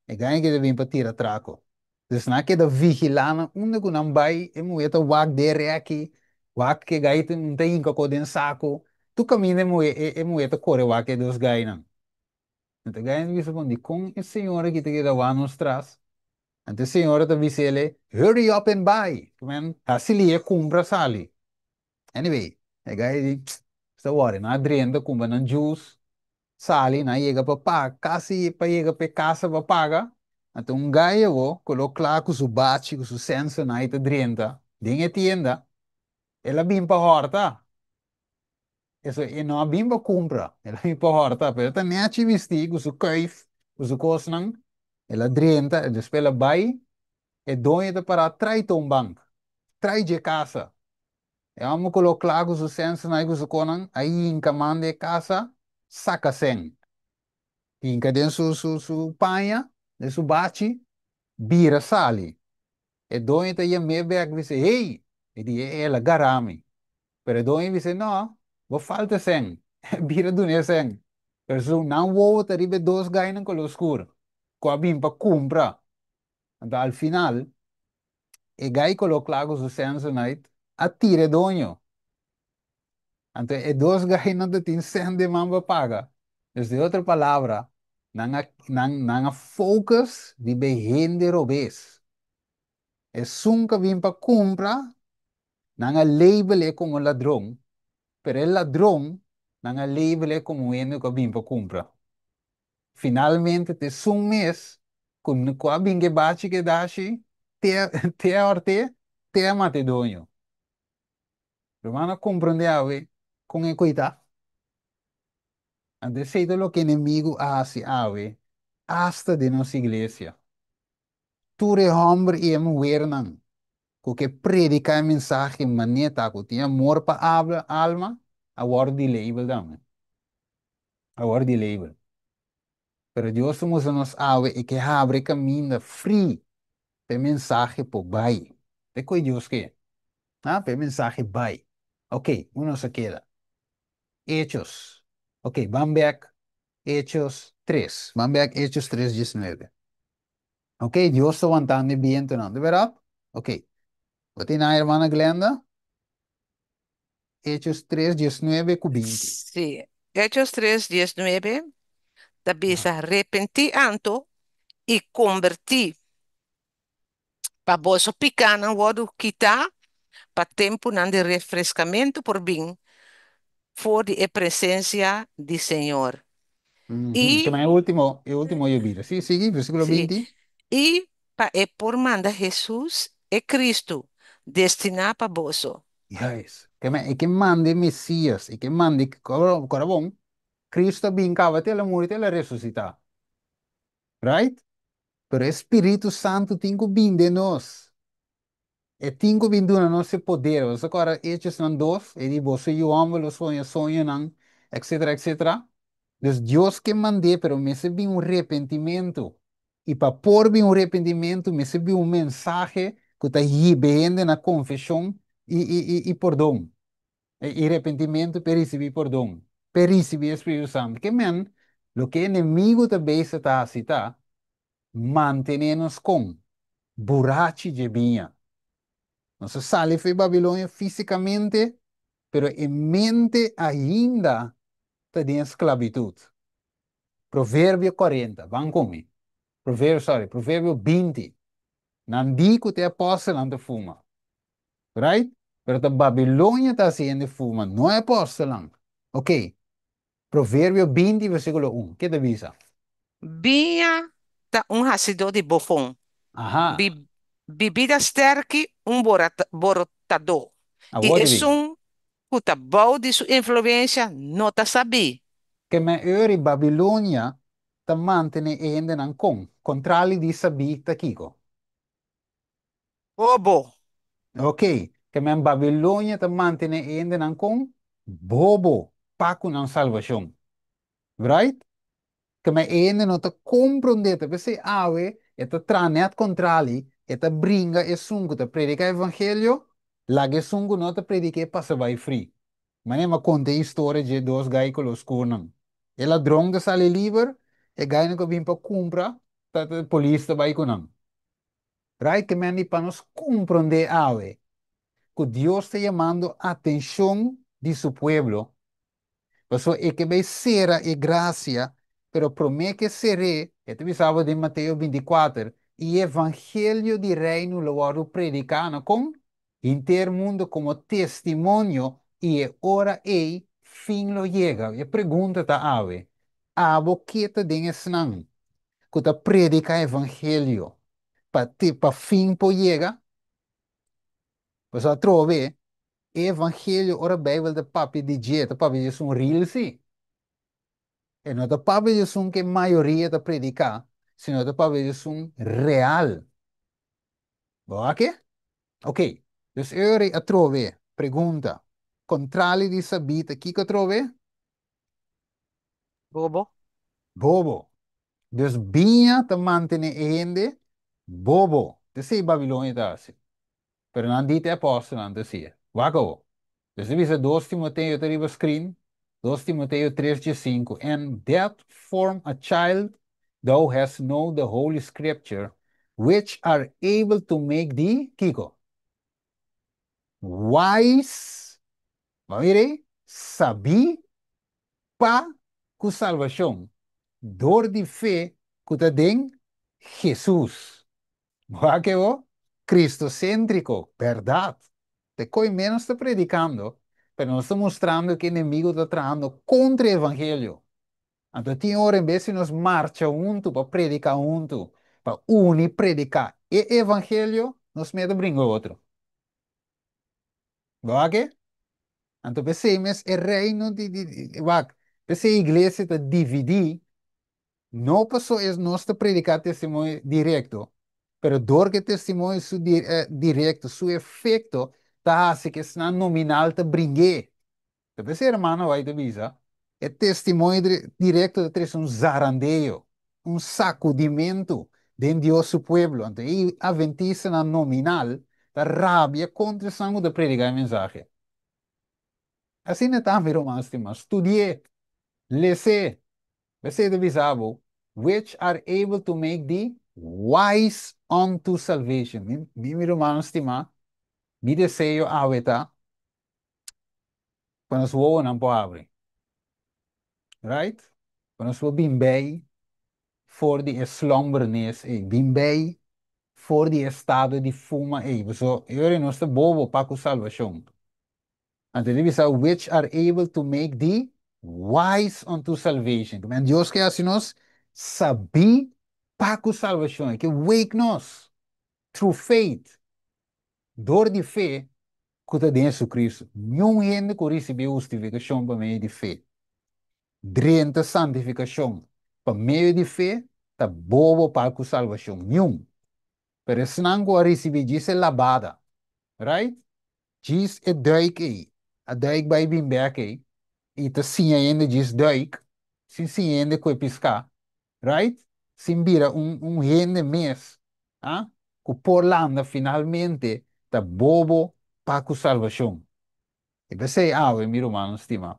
e gainan aki ta bin pa tira trako. Dus nan a keda vigilá nan unda ku nan bai, e muhé ta wak den rèki, wak ku e gai ta hinka kos den saku. Tur kaminda e muhé e muhé ta kore wak e dos gainan. Anto e gainan ta bisa bon, dikon e señora aki ta keda wak nos tras? Anto e señora ta bisa el, hurry up and buy! Men, hasi li e kumpra sali. Anyway, e gai di, sta wòri, nan a drenta kumpra nan juice, sali, nan yega pa paga, kasi pa yega pa e kasa pa paga, anto un gai awo kolo kla ku su bachi, ku su Samsonite ta drenta den e tienda, el a bin pa hòrta. Eso, e no a bin pa kumpra, el a bin pa hòrta, pero e ta nèchi bistí ku su kuif, ku su kosnan, el a drenta, despues el a bai, e doño ta pará trai toonbank, trai dje kasa. E hòmber kolo kla ku su sènsenan i ku su konan, a hinka man den e kasa, saka sèn. Hinka den su su su paña, den su bachi, bira sali. E doño ta yam'é bèk bis'é, Hey! E di, El a gara mi. Pero e doño bis'é, No, bo falta sèn. Bira dun'é sèn. Pero su nan wowo ta riba e dos gainan koló skur ku a bin pa kumpra. Anto al final, e gai koló kla ku su Samsonite a tira e doño. Anto e dos gainan ta tin sèn den man pa paga. Dus den otro palabra, nan a nan nan a focus riba e hende robes. Esun ku a bin pa kumpra, nan a label e komo ladron, pero e ladron nan a label e komo hende ku a bin pa kumpra. Finalmente ta esun mes ku ku a bin ke bachi ke dashi te te a hort'é, te a mata e doño. Ruman a komprondé awe kon e koitá. Anto esei ta loke enemigu a hasi awe asta den nos iglesia. Tur e hòmber i e muhernan ku ke prediká e mensahe manera ku tin amor pa alma a wòrdu di label tambe. A wòrdu di label. Pero Dios ta mustra nos awe e ke habri e kaminda free pa e mensahe por bai. Ta koe Dios ke? Ha? Pa e mensahe bai. Ok, unda nos a keda? Hechos. Ok, ban bek Hechos tres. Ban bek Hechos tres diesnuebe. Ok, Dios ta wantando e bientonan, de berdad? Ok. Bo tin nan, hermana Glenda? Hechos tres diesnuebe ku binti. Sí. Hechos tres diesnuebe ta bisa, Repentí anto i kombertí, pa boso pikánan wòrdu kitá, pa tempunan di refreskamentu por bin for di e presensia di Señor. Ke I, men e último, e último yobida. Sí, sigui, versíkulo sí, binti. i pa e por manda Hesus, e Kristu, destiná pa boso. Juist. Ke men e ke manda e Mesías, e ke manda e, kora bon, Kristu a bin kaba te el a muri te el a resusitá. Right? Pero e Spiritu Santu tin ku bin den nos. E tin ku bin duna nos e poder. Boso kòrda Hechosnan dos? E di, Boso yu hòmber lo soña soñonan, etcetera, etcetera. Dus Dios ke mand'é, pero mester bin un repentimentu. I pa por bin un repentimentu, mester bin un mensahe ku ta hiba e hende na konfeshon i i i i pordon. I repentimentu p'e risibí pordon, p'e risibí e Spiritu Santu. Ke men, loke e enemigu ta bezig ta hasi ta mantené nos kon burachi dje biña. Nos a sali fo'i Babilonia físikamente, pero e mente ainda ta den esklabitut. Proverbio 40, ban ku mi. Proverbio, sorry, Proverbio 20. Nan di ku ta e apòstelnan ta fuma. Right? Pero ta Babilonia ta hasi hende fuma, no e apòstelnan. Ok. Proverbio 20, versíkulo 1. Ke ta bisa? Biña ta un hasidó di bofon, bibida stèrki un borotadó, i Awor di bin. esun ku ta bou di su influensia no ta sabí. Ke men eur i Babilonia ta mantené e hendenan kon? Kontrali di sabí ta kiko? Bobo. Ok, ke men Babilonia ta mantené e hendenan kon? Bobo, pa ku nan salbashon. Right? Ke men e hende no ta komprondé, ta p'esei awe e ta traha nèt kontrali, e ta bringa esun ku ta prediká evangelio, laga esun ku no ta predik'é pasa bai fri. Manera mi a konta e historia dje dos gai ku los kurnan. E ladron ta sali liber, e gainan ku a bin pa kumpra, ta polis ta bai ku nan. Right ke men di pa nos komprondé awe ku Dios ta yamando atenshon di su pueblo. Paso e ke bai sera e grasia, pero promé ku e ser'é, e ta bisa bo den Mateo 24, e evangelio di reino lo wòrdu prediká na kon? Henter mundu komo testimonio i e ora ei fin lo yega. E pregunta ta awe, abo ke ta den esnan ku ta prediká evangelio pa te pa fin por yega? Pasobra atrobe e evangelio ora Bijbel ta papia di dje, ta papia di esun real sí. E no ta papia di esun ku e mayoria ta prediká, sino ta papia di esun real. Bo wak e? Ok, dus e ora ei atrobe, pregunta, kontrali di sabí ta kiko atrobe? Bobo. Bobo. Dus biña ta mantené e hende bobo. Ta esei Babilonia ta hasi. Pero nan di te apòstelnan ta hasié. Wak awor. Dus ta bisa 2 Timoteo ta riba screen, 2 Timoteo 3 diesinku, And that form a child thou hast know the holy scripture, which are able to make thee, kiko? Wise, bo a mira ei? Sabí pa ku salbashon dor di fe ku ta den Hesus. Wak e bo? Kristoséntriko, bèrdat. Te koi ménos ta predikando, pero nos ta mustrando ku e enemigu ta trahando kontra e evangelio. Anto tin ora en bes di nos marcha huntu pa prediká huntu, pa uni prediká e evangelio, nos mester bringa otro. Bo wak e? Anto p'esei mes e reino di, di, wak, p'esei iglesia ta dividí, no paso es nos ta prediká testimonio direkto, pero dor ku e testimonio su di, direkto, su efekto ta hasi ku esnan nominal ta bring'é. Ta p'esei hermano White ta bisa, e testimonio direkto ta trese un zarandeo, un sakudimentu den Dios su pueblo. Anto e adventistanan nominal ta rabia kontra esnan ku ta prediká e mensahe. Asina ta, mi ruman stimá. Studi'é, les'é. P'esei ta bisa bo, Which are able to make thee wise unto salvation. Mi, mi rumannan stimá, mi deseo awe ta pa nos wowonan por habri. Right? Pa nos por bin bei for di e slumbernis ei, bin bei for di e estado di fuma ei. Paso e ora nos ta bobo pa ku salbashon. Anto di bisa, which are able to make thee wise unto salvation. Men Dios ke hasi nos sabí pa ku salbashon. E ke wake nos through faith. Dor di fe ku ta den Jesucristo. Niun hende ku risibí hustifikashon pa medio di fe, drenta santifikashon pa medio di fe, ta bobo pa ku salbashon. Niun. Pero esnan ku a risibí djis e labada, right? Djis e duik ei, a duik bai bin bek ei, i ta siña hende djis duik, sin siña hende kue piská, right? Sin bira un un hende mes, ah, ku por landa finalmente ta bobo pa ku salbashon. I p'esei awe, mi rumannan stimá,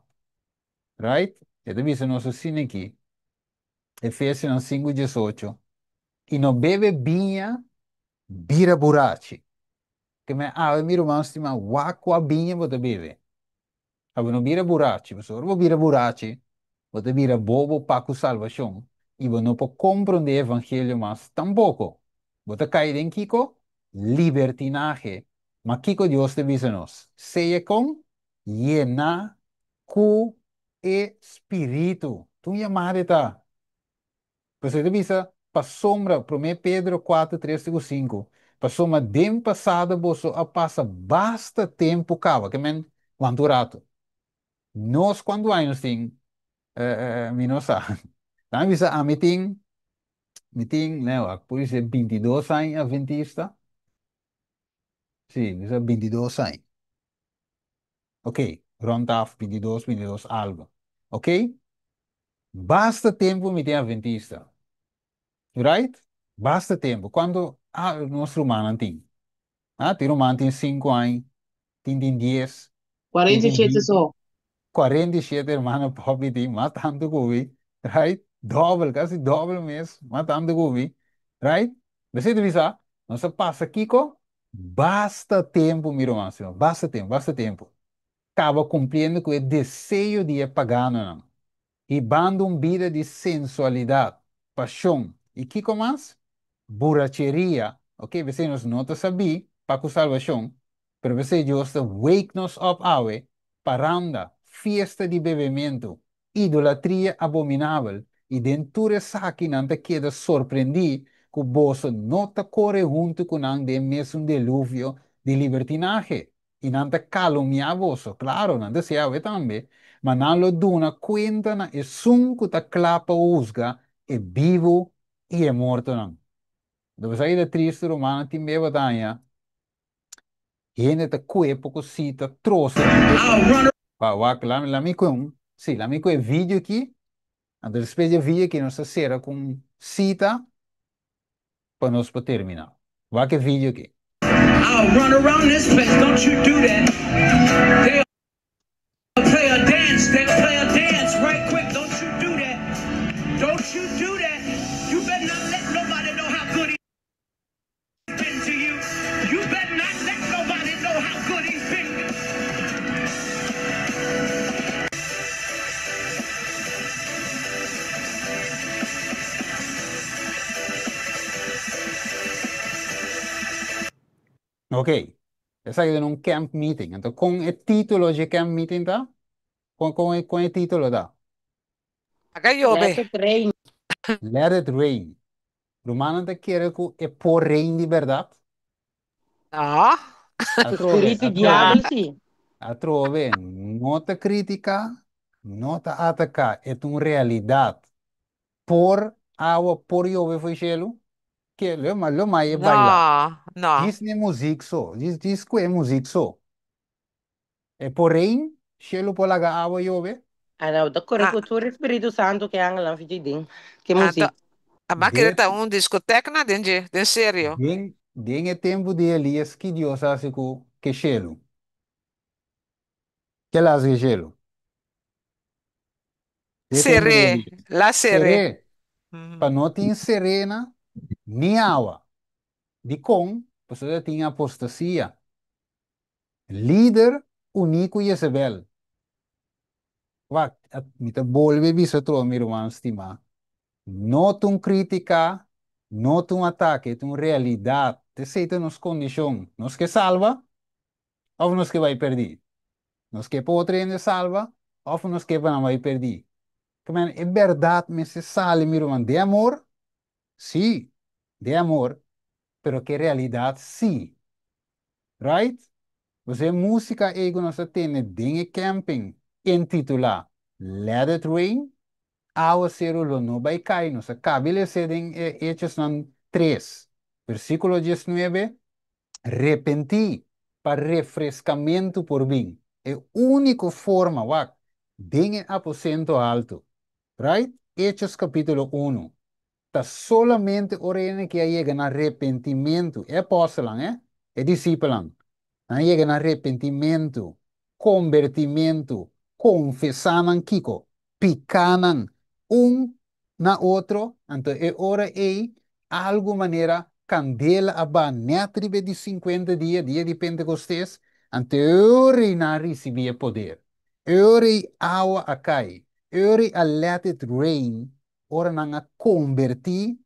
right? E ta bisa nos asina aki, Efesionan 5:18, I no bebe biña bira burachi. Ke men awe, mi ruman stimá, wak kua biña bo ta bebe. Pa bo no bira burachi, pasobra ora bo bira burachi, bo ta bira bobo pa ku salbashon i bo no por komprondé e evangelio mas tampoko. Bo ta kai den kiko? Libertinahe. Ma kiko Dios ta bisa nos? Sea kon? Yená ku e Spiritu. Ta un yamada e ta. Pasobra e ta bisa, Pasobra, Promé Pedro 4, 3 te ku 5, pasobra den pasado boso a pasa basta tempu kaba, ke men kuantu ratu? Nos kuantu aña nos tin? Mi no sa. Nan a bisa, ami tin, mi tin, lei wak, por bisa 22 aña adventista. Sí, bisa 22 aña. Ok, rond af 22, 22 algo. Ok? Basta tempu mi tin adventista. Right? Basta tempu. Kuantu ah, nos rumannan tin? Ah, tin ruman tin 5 aña, tin tin 10, tin tin 47 20. so. 47 hermano Poppy tin, mas tantu ku mi. Right? Dòbel, kasi dòbel mes, mas tantu ku mi. Right? Besei ta bisa, nos a pasa kiko? Basta tempu, mi ruman, basta tempu, basta tempu. Kaba kumpliendo ku e deseo di e paganonan, hibando un bida di sensualidat, pashon i kiko mas? Buracheria, ok, p'esei nos no ta sabí pa ku salbashon, pero p'esei Dios ta wake nos up awe, paranda, fiesta di bebementu, idolatria abominabel, i den tur esaki nan ta keda sorprendí ku boso no ta kore huntu ku nan den mesun deluvio di libertinahe, i nan ta kalumniá boso, klaro, nan ta hasi awe tambe, ma nan lo duna kuenta na esun ku ta kla pa husga e bibu i e mortonan. Lo bo sa ki ta tristu, rumannan, tin beba ta haña hende ta kue poko sita trose. Wak, wak, la mi kue un, si, la mi kue video aki, anto despues di e video aki nos ta sera ku un sita pa nos por termina. Wak e video aki. I'll run around this place, don't you do that. They'll play a dance, they'll play a dance right quick, don't you do that. Don't you do that. You better not let nobody know how good he's been to you. You better not let nobody know how good he's been. Ok, esaki den un camp meeting. Anto kon e título dje camp meeting ta? Kon, kon, kon e título ta? Laga yobe. Let it rain. Let it rain. Rumannan ta kere ku e por rain di bèrdat? No. Atrobe, Spiritu atrobe, diabel si. atrobe, no ta kritiká, no ta ataká, e ta un realidat. Por awa por yobe fo'i shelu? Ke lo ma lo mai e baila. No, no. Djis n'e muzik so, djis djis ku e muzik so. E por rein, shelu por laga awa yobe? Ana ta kore Ah, ku tur e spiritu santu ke angelnan fiti den ke anto, muzik. a ba kere De, ta un discoteca na den dje, den serio. den, den e tempu di Elias, ki Dios a hasi ku ke shelu? Ke el a hasi ke shelu? Den e tempu di Seré, Elias. la seré. Seré, pa no tin serena ni awa. Dikon? Pasobra tin apostasia. Lider uní ku Jezebel. Wak, mi ta bolbe bisa atrobe, mi ruman stimá, no ta un krítika, no ta un atake, ta un realidat. Esei ta nos kondishon. Nos ke salba òf nos ke bai pèrdí? Nos ke pa otro hende salba òf nos ke pa nan bai pèrdí? Ke e bèrdat mester sali, mi ruman, den amor, sí, den amor, pero ke realidat sí. Right? Pues e músika ei ku nos a tene den e camping intitulá Let It Rain, awaseru lo no bai kai, nos a kabi les'é den e Hechosnan 3, versíkulo 19, Repentí pa refreskamentu por bin. E úniko forma, wak, den e aposento haltu. Right? Hechos kapítulo unu. Ta solamente ora hende ke a yega na repentimentu, e apòstelnan, eh, e disipelnan, nan a yega na repentimentu, kombertimentu, konfesá nan kiko? Pikánan un na otro, anto e ora ei algu manera kandela a baha nèt riba e di sinkuenta dia, dia di Pentekostes, anto e ora ei nan a risibí e poder. E ora ei awa a kai, e ora ei a let it rain, ora nan a konbertí,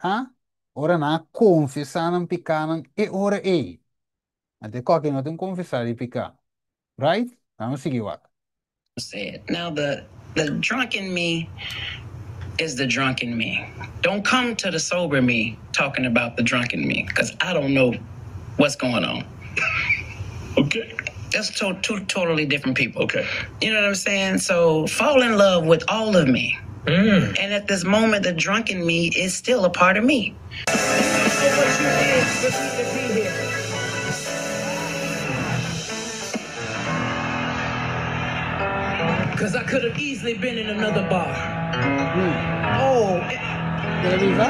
ha? Ora nan a konfesá nan pikánan, e ora ei. Anto e kòke no tin konfesá di piká. Right? Laga nos sigui wak. Said. Now the the drunk in me is the drunk in me. Don't come to the sober me talking about the drunk in me cause I don't know what's going on. Okay. That's to two totally different people. Okay. You know what I'm saying? So fall in love with all of me. Mm. And at this moment, the drunk in me is still a part of me. What you did for me to be here. Cause I could have easily been in another bar. Oh. Kere bisa?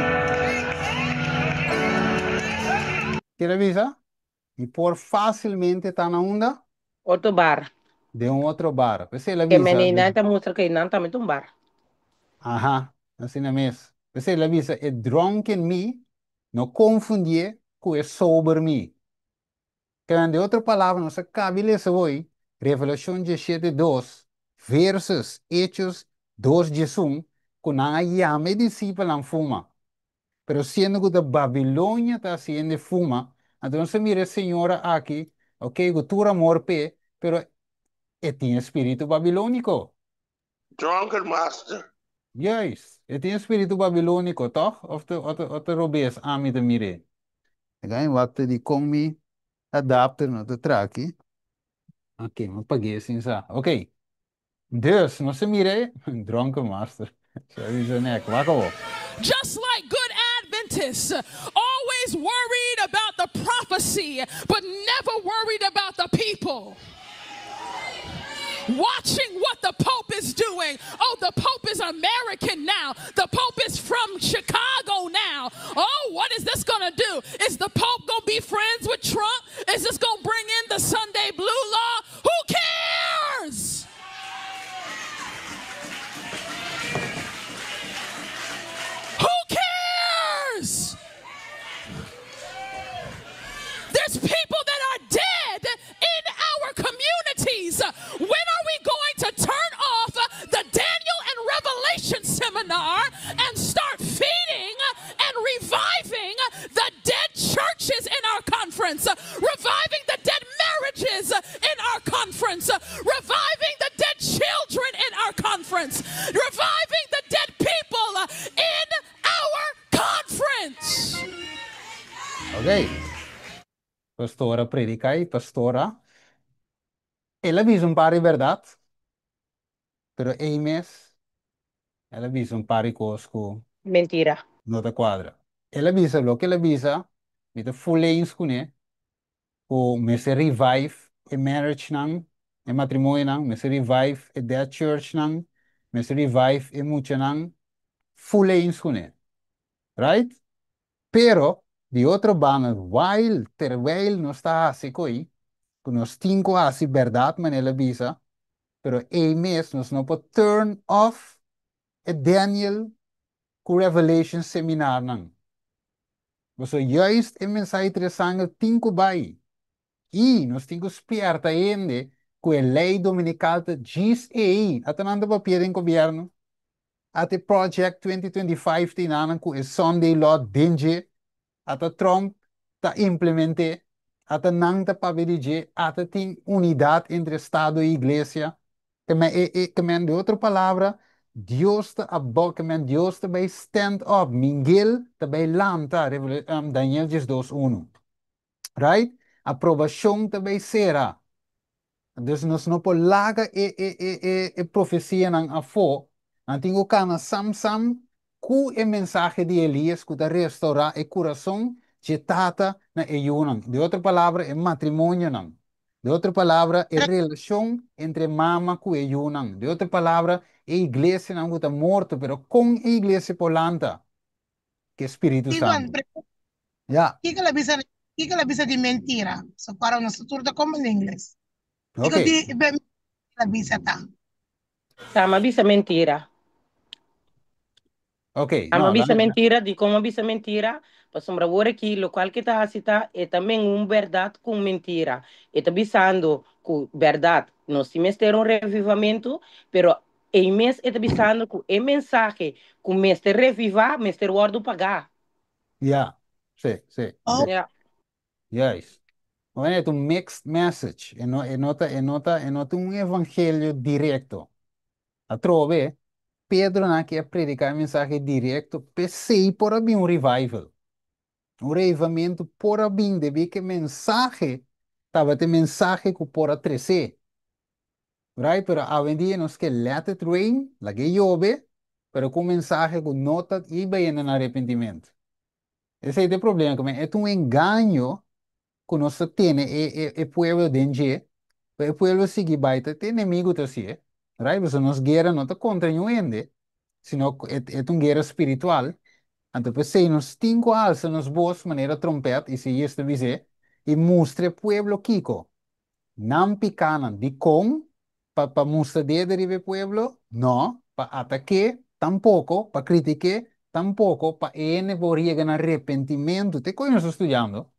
Kere bisa? Mi por fásilmente ta na unda? Otro bar. Den un otro bar. P'esei el a Ke bisa. meneinan ta mustra ku einan tambe ta un bar. Aha, asina mes. P'esei el a bisa, e drunken mi no konfundié ku e sober mi. Ke den otro palabra, nos a kabi lesa hoy. Revelashon 17:2 versus Hechos 2:11, ku nan a yama e disipelnan fuma. Pero siendo ku ta Babilonia ta hasi hende fuma, anto nos ta mira e señora aki, ok, ku tur amor p'e, pero e tin e spiritu babilóniko. Drunken master. Juist, e tin e spiritu babilóniko, tòg? Òf ta, òf ta, òf ta robes ami ta mir'é? Laga mi wak ta dikon mi adapter no ta traha aki. Ok, mi a pag'é sin sa. Ok. Dus, nos a mira e Drunken Master. Sa bisa nek, wak awor. Just like good Adventists, always worried about the prophecy, but never worried about the people. Watching what the Pope is doing. Oh, the Pope is American now. The Pope is from Chicago now. Oh, what is this going to do? Is the Pope going to be friends with Trump? Is this going to bring in the Sunday blue law? Who cares? Who cares? There's people that are dead in our communities. When are we going to turn off the Daniel and Revelation seminar and start feeding and reviving the dead churches in our conference, reviving the dead marriages in our conference, reviving the dead children in our conference, reviving the dead people in our conference? Ok. Pastor a prediká i pastor a. El a bisa un par di bèrdat, pero ei mes el a bisa un par di kos ku Mentira. no ta kuadra. El a bisa loke el a bisa, mi ta full eens kuné, ku mester revive e marriagenan, e matrimonionan, mester revive e dead churchnan, mester revive e muchanan, full eens kuné. Right? Pero, di otro banda, while, terwijl nos ta hasi koi, ku nos tin ku hasi bèrdat manera el a bisa, pero ei mes nos no por turn off e Daniel ku Revelation seminarnan. Pasobra juist e mensahe tres angel tin ku bai. I nos tin ku spièrta hende ku e lei dominikal ta djis ei. Ata nan ta papia den gobièrnu. Ata e Project 2025 ta inanan ku e Sunday Law den dje. Ata Trump ta implement'é. Ata nan ta papia di dje. Ata tin unidat entre Estado i Iglesia. Ke men e e ke men di otro palabra, Dios ta abou, ke men Dios ta bai stand up, Mingel ta bai lanta, Daniel 12:1. Right? Aprobashon ta bai sera. Dus nos no por laga e e e e e profesianan afó. Nan tin ku kana sam sam ku e mensahe di Elias ku ta restourá e kurason dje tata na e yunan. Di otro palabra, e matrimonionan. Di otro palabra, e relashon entre mama ku e yunan. Di otro palabra, e iglesianan ku ta morto, pero kon e iglesia por lanta? Ku e Spiritu Steven, Santu. Ja. kiko la bisa, kiko la bisa di mentira? So para nos tur ta como en ingles. Kiko Ok. di be la bisa ta? Tama bisa mentira. Ok, Ama no, bisa laat mentira, di como bisa mentira, pasobra awor aki locual ke ta haci ta e ta men un berdad cu un mentira. E ta bisando cu berdad nos tin mester un revivamento, pero ey mes e ta bisando cu e mensahe cu mester reviva mester wordo paga. Ja, sí, sí, Oh, sí. Ja. Juist. Bueno, e un mixed message. E no, e no ta, e no ta, e no ta un evangelio directo. Atrobe, Pedro nan ke a prediká e mensahe direkto, p'esei por a bin un revival. Un reavivamentu por a bin debí ku e mensahe tabata e mensahe ku por a tresé. Right? Pero awendia nos ke let it rain, lag'é yobe, pero ku un mensahe ku no ta iba yenda na arepentimentu. Esei ta e problema, ku e ta un engaño ku nos ta tene e e e pueblo den dje, pa e pueblo sigui bai ta e enemigu ta hasié, right? Pasobra nos guera no ta kontra niun hende, sino ku e e ta un guera spiritual, anto p'esei nos tin ku alsa nos bos manera trompèt, Isaías ta bis'é, i mustra e pueblo kiko? Nan pikánan. Dikon? Pa pa mustra dede riba e pueblo? No. Pa atak'é? Tampoko. Pa kritik'é? Tampoko. Pa e hende por yega na repentimentu. Te koe nos ta studiando.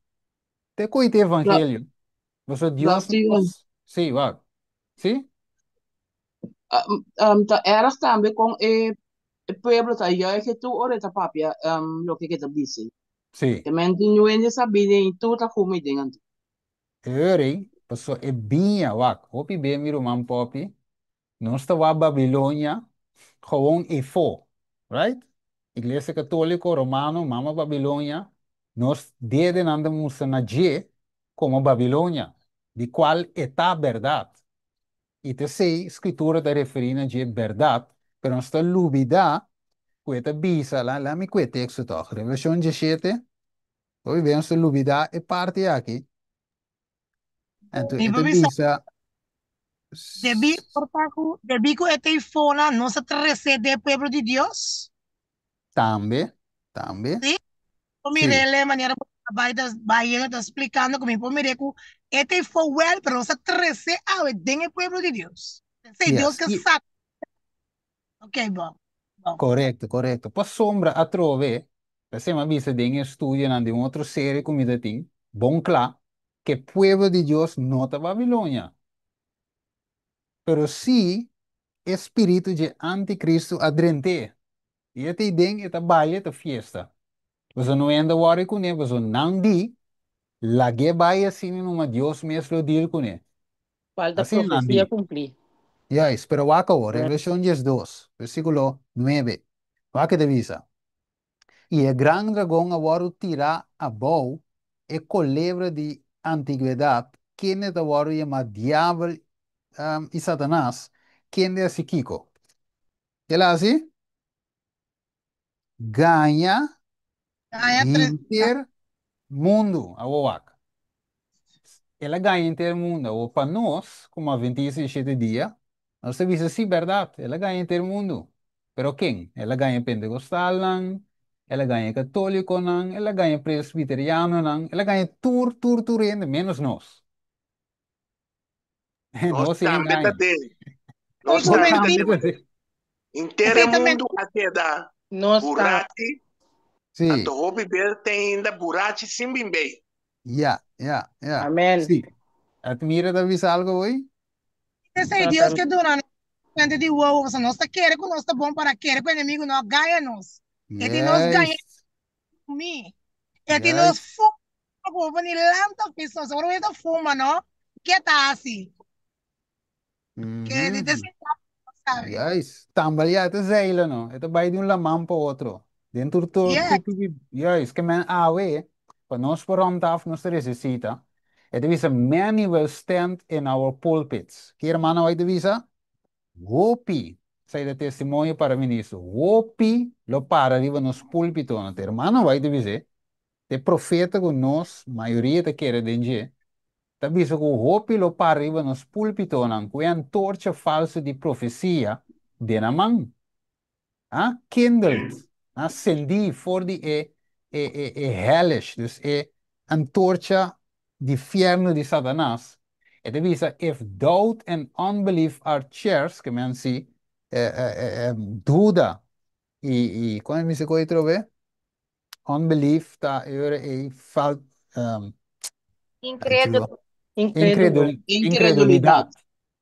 Te koe ta evangelio. Pasobra Bla Dios no Steven, por. Sí, wak. Sí? Ta erg tambe kon e pueblo ta juiche tur ora e ta papia loke ke ta bisa. Sí. Te men tin hende sabí den tur ta fuma den anto. Eri, paso e biña, wak, hopi be mi ruman Poppy, nos ta wak Babilonia gewoon efo, right? Iglesia Católico Romano, Mama Babilonia, nos dedenan ta mustra na dje como Babilonia, di cual e ta berdad. I ta esei Scritura ta referí na dje berdad, pero nos ta lubidá cu e ta bisa, la la mi cu e texto toch, Revelacion 17, hopi bes nos ta lubidá e parti aki, anto Mi e por ta bisa, bisa, debí por ta cu, debí cu e teifona no sa trece den e pueblo di Dios. Tambe, tambe, Sí? Por sí. mir'é manera bo ta bai ta bayendo ta splikando ku mi por mir'é ku e ta for wèl pero nos a trese awe den e pueblo di Dios. P'esei Dios Yes. ke I, saka. Ok, bon, bon. korekto, korekto. Pasobra atrobe, p'esei mi a bisa den e estudionan di un otro serie ku mi ta tin, bon kla, ku e pueblo di Dios no ta Babilonia. Pero sí e spiritu dje antikristu a drent'é. I e ta ei den, e ta baila, e ta fiesta. Boso no hende wòri kuné, boso nan di, lag'é bai asina numa Dios mes lo deal kuné. Falta Asina nan profesia di. kumplí. Juist, pero wak awor, Revelashon 12, versíkulo 9. Wak e ta bisa, I e gran dragon a wòrdu tirá abou, e kolebra di antigwedat, kende ta wòrdu yamá Diabel i Satanas, kende a hasi kiko? El a hasi? Gaña Gaña tres. henter mundu. Awor wak. El a gaña henter mundu. Awor pa nos, komo Adventista di shete dia, nos ta bisa, sí, bèrdat, el a gaña henter mundu. Pero ken? El a gaña pentecostalnan, el a gaña katólikonan, el a gaña presbiterianonan, el a gaña tur, tur, tur hende, ménos nos. Nos Nos sin tambe ta engaño. den. Nos Esei tambe ta ta den. Tambe ta den. Henter e Esei ta mundu mentira. a keda Nos ta. burachi, Sí. anto hopi bes te ainda burachi sin bin bei. Ya, ya, ya. Amén. Sí. Admira ta bisa algo hoy? Esei No Dios ta. ke duna nos fuente di wowo, pasobra nos ta kere ku nos ta bon para kere ku enemigu no a gaña nos. E tin nos gaña Juist, mi. E tin nos juist. fuma ku bo ni lanta piso. Ora bo ta fuma, no? Ke ta hasi? Ke di te Mhm. sinta, sabe? Juist. Tambaleá ta zeila, no? E ta bai di un laman pa otro. Den tur tur Yeah. tur tur juist. Ke men awe, pa nos por rondaf nos ta resisita. E ta bisa, many will stand in our pulpits. Ki hermano hoy ta bisa? Hopi, esei ta testimonio para ministro, hopi lo para riba nos púlpitonan. Ta hermano White ta bis'é, ta e profeta ku nos mayoria ta kere den dje, ta bisa ku hopi lo para riba nos púlpitonan ku e antorcha falso di profesia den nan man. A kindled, a sendí for di e e e e hellish, dus e antorcha di fierno di Satanas. E ta bisa, if doubt and unbelief are chairs, ke men si duda i i kon e mester koe atrobe? Unbelief ta e ora ei fal Incrédulo. Incrédulo. Incredulidat.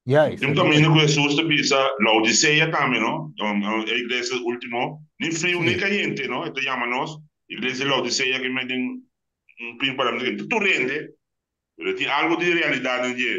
Juist, Tin un kaminda ku Hesus ta bisa Laodisea tambe, no? E iglesia último, ni friu ni kayente, no? E ta yama nos iglesia di Laodisea ke mei den un pin palabra tur hende, pero tin algu di realidat den dje.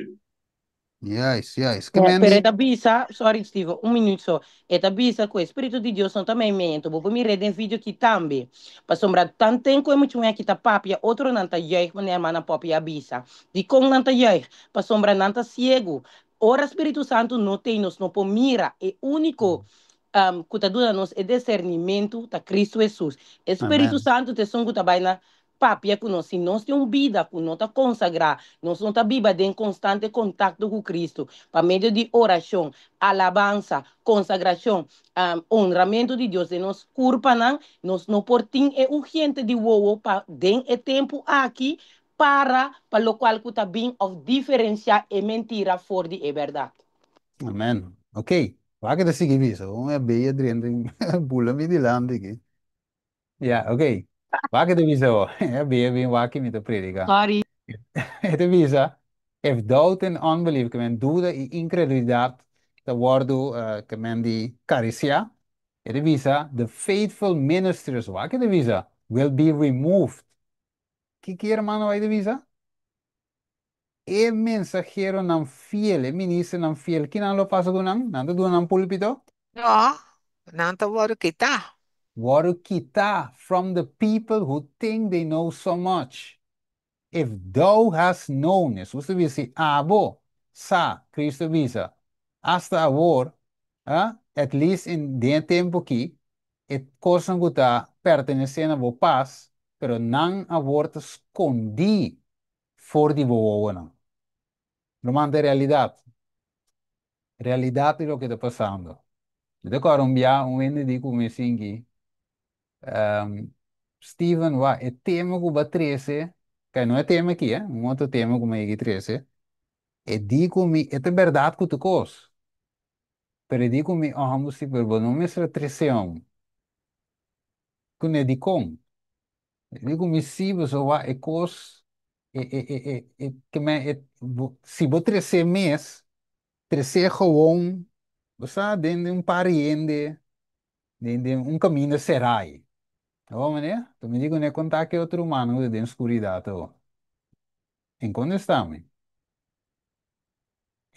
Juist, juist. Ke Pero e men di. ta bisa, sorry Steve, un minuut so. E ta bisa ku e Spiritu di Dios no ta meimento. Bo por mir'é den video aki tambe. Pasobra tanten ku e muchanan aki ta papia, otronan ta juig, manera hermana Poppy a bisa. Dikon nan ta juig? Pasobra nan ta siegu. Ora Spiritu Santu no t'ei, nos no por mira. E úniko ku ta duna nos e disernimentu ta Kristu Hesus. E Spiritu Amen. Santu ta esun ku ta bai na Papia ku nos. Si nos tin un bida ku no ta konsagrá, nos no ta biba den konstante kontakto ku Kristu pa medio di orashon, alabansa, konsagrashon, onramentu di Dios den nos kurpanan, nos no por tin e urgente di wowo pa den e tempu aki para pa lokual ku ta bin òf diferensiá e mentira for di e bèrdat. Amen. Ok. Wak e ta sigui bisa. Un e bia drenta bula mi dilanti aki. Ya, ok. Wak e ta bisa bo. E bia bin wak mi ta predica. Sorry. E ta bisa, If doubt and unbelief, ke men duda i inkredulidat ta wòrdu ke men di karisiá, e ta bisa, the faithful ministers, wak e ta bisa, will be removed. Kiko e hermano bai ta bisa? E mensaheronan fiel, e ministernan fiel, kinan lo pasa ku nan? Nan ta duna nan púlpito? No, nan ta wòrdu kitá. Wòrdu kitá from the people who think they know so much. If thou hast known, Hesus ta bisa, si abo sa, Cristo bisa, asta awor, a, at least in den e tempu aki, e kosnan ku ta pertenesé na bo pas, pero nan awor ta skondí for di bo wowonan. Ruman, ta e realidat. Realidat di loke ta pasando. Mi ta kòrda un bia un hende di ku mi sinki, Steven, wak, e tema ku bo a trese, kay no e tema aki, eh, un otro tema ku mi a yega trese, e di ku mi, e ta bèrdat ku tur kos, pero e di ku mi, oh, si, pero bo no mester a trese hom. Kuné dikon? E di ku mi si, pasobra wak, e kos, e, e, e, e, e, ke men, e, bo, si bo trese mes, trese gewoon, bo sa, den un par di hende, Den den un kaminda serai. Awor meneer, tu mi di ku ne konta ke otro humano ku ta den skuridat awor. En kontestá mi.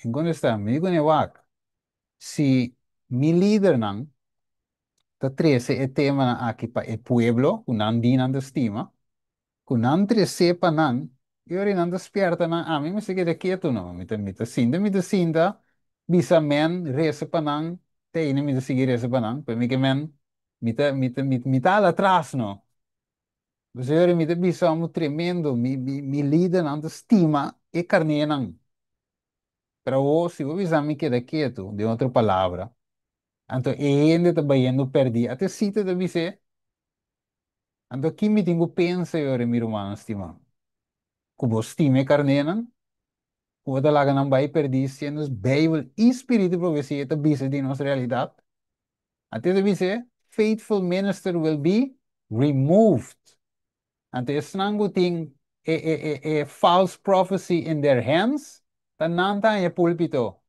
En kontestá mi. Mi di ku ne wak, si mi lidernan ta trese e temanan aki pa e pueblo ku nan di nan ta stima, Ku nan tresé pa nan, i ora nan ta spièrta nan, ami mester keda ketu no. Mi ta mi ta sinta mi ta sinta bisa men resa pa nan, te ainda mi ta sigui resa pa nan, pero mi ke men mi ta mi ta mi ta hala atras no. Pasobra ora mi ta bisa amo tremendo, mi mi mi lidernan ta stima e karnénan. Pero awor si bo bisa mi keda ketu, den otro palabra, anto e hende ta bayendo pèrdí. Ata e sita ta bis'é. Anto ki mi tin ku pensa e ora, mi rumannan stimá? Ku bo stima e karnénan? Ku bo ta laga nan bai pèrdí siendo Beibel i spiritu profesia ta bisa di nos realidat? Anto e ta bisa, Faithful minister will be removed. Anto esnan ku tin e e e e false prophecy in their hands, ta nan ta haña púlpito.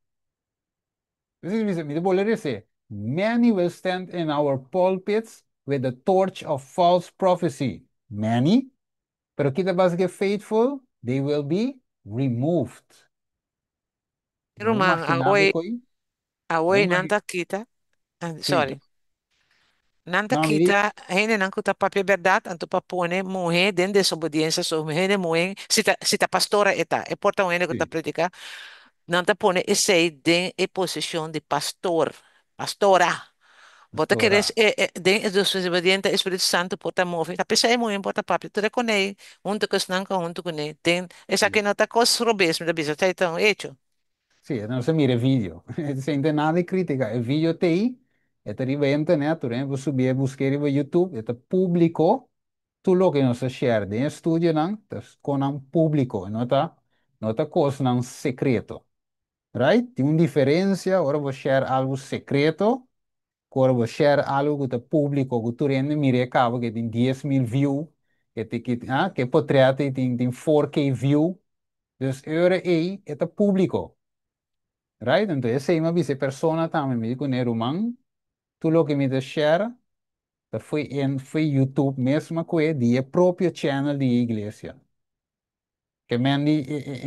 P'esei mi bisa, mi ta bolbe rese, Many will stand in our pulpits with the torch of false prophecy. Many? Pero ki ta basa ku e faithful? They will be removed. Mi Bo ruman, imaginá awe, bo koi? Bo awe nan imagi. ta kita, ah, Sí. sorry. Nan ta No, mi di. kita hendenan ku ta papia bèrdat anto pa pone muhé den desobediensia so hende muhé si ta si ta pastora e ta e por ta un hende ku ta Sí. prediká nan ta pone esei den e posishon di pastor pastora bo ta kere Pastora. e e den e desobediente e spiritu santu por ta move ta p'esei muhé por ta papia tur e kuné huntu ku esnan ku huntu kuné den esaki Sí. no ta kos robes mi ta bisa esei ta un hecho. Sí, nos a mira e video. Sin tin nada di critica. E video ta ei, e ta riba internet, tur hende por subi e busca riba YouTube, e ta publico. Tur loke nos ta share den e studionan ta konan publico, e no ta no ta kosnan secreto. Right? Tin un diferencia ora bo share algo secreto ku ora bo share algo ku ta publico ku tur hende mira e kaba ke tin 10,000 view, ke tin ke ah ke potret ei tin tin 4K view. Dus e ora ei e ta públiko. Right? Anto esei mi a bisa e persona tambe, mi di kuné, Ruman, tur loke mi ta share ta fo'i en fo'i YouTube mesma ku e di e propio channel di e iglesia. Ke men di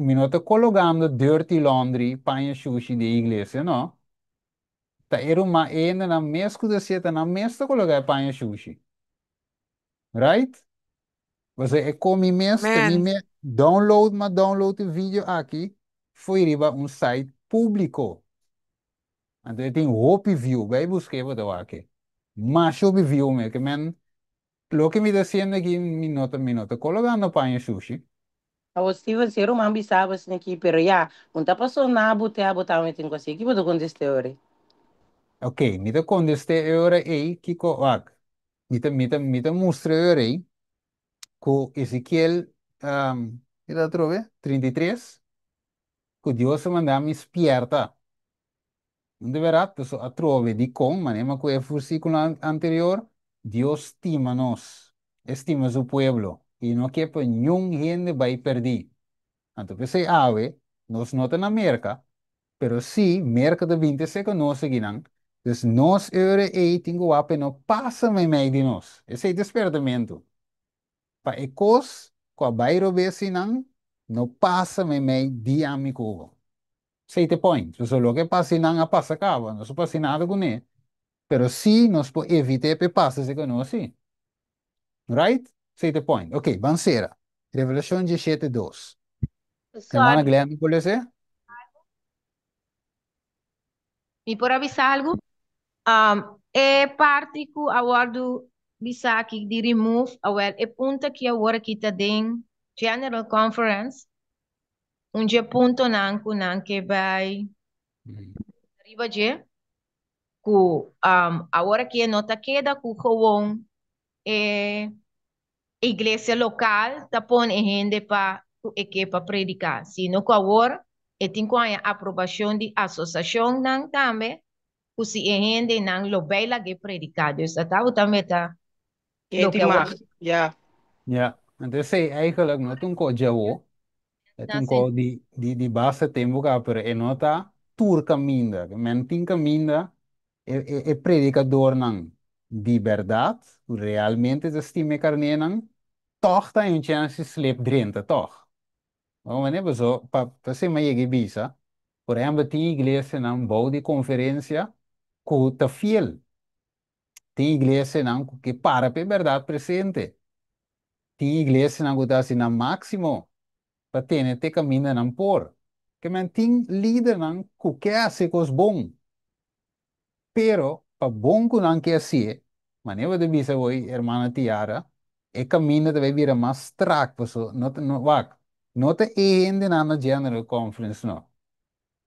mi no ta kologando dirty laundry, paña shushi di e iglesia, no. Ta e ruman e hendenan mes ku ta hasié, ta nan mes ta kologa e paña shushi. Right? Pasobra e komi mes, ta mi Amen. mes download m'a download e video aki fo'i riba un site públiko. Anto e tin hopi view, bai busk'é bo ta wak e. Masha hopi view me, ke men loke mi ta hasiendo aki mi no ta mi no ta kologando paña shushi. Awor Steven, si e ruman bisa bo esaki, pero ya, un ta pasó na bo te abo tambe tin ku hasi, ki bo ta kontest'é ora ei? Ok, mi ta kontest'é e ora ei kiko wak. Mi ta mi ta mi ta mustra e ora ei ku Ezekiel, ki ta atrobe? 33, ku Dios a manda mi spièrta. No ta bèrdat? Pasobra atrobe dikon, manera ku e versíkulo anterior, Dios stima nos, e stima su pueblo i no ke pa niun hende bai pèrdí. Anto p'esei awe, Nos no ta na Merka, pero sí Merka ta bin te serka nos akinan. Dus nos e ora ei tin ku wak pa e no pasa meimei di nos. Esei ta e spertamentu. Pa e kos ku a bai robes einan no pasa meimei di ami ku bo. Esei ta e point. Pasobra loke pasa einan a pasa kaba. Nos no por hasi nada kuné. Pero sí nos por evit'é pa e pasa serka nos sí. Right? Esei ta e point. Ok, ban sera. Revelashon dieshete dos. Hermana Sorry, Glenn, por lesa? mi por a bisa algu? E parti ku a wòrdu bisa aki di remove, awèl e punto aki awor aki ta den General Conference, un dje puntonan ku nan ke bai riba dje, ku awor aki e no ta keda ku gewoon e iglesia lokal ta pone e hende pa ku e ke pa prediká, sino ku awor e tin ku haña aprobashon di asosiashonnan tambe ku si e hendenan lo bai lag'é prediká. Dus ta tabata meta E loke tin awor mag, ja. Ja, anto esei eigenlijk no ta un ko djawo, e ta na un ko di basta tempu ka, pero e no ta tur kaminda. Men tin kaminda e predikadornan di bèrdat, ku realmente ta stima e karnénan, tòg ta hay un chèns di slip drenta tòg. Bo manera paso pa sema yega i bisa, por ehèmpel tin iglesianan bou di konferensia ku ta fiel. Tin iglesianan ku ke para pa e bèrdat presente. Tin iglesianan ku ta hasi nan máksimo pa tene te kaminda nan por. Ke men tin lidernan ku ke hasi kos bon, pero pa bon ku nan ke hasié, manera bo ta bisa awor hermana Tiara, e kaminda ta bai bira mas strak paso no ta no wak no ta e hendenan na General Conference no,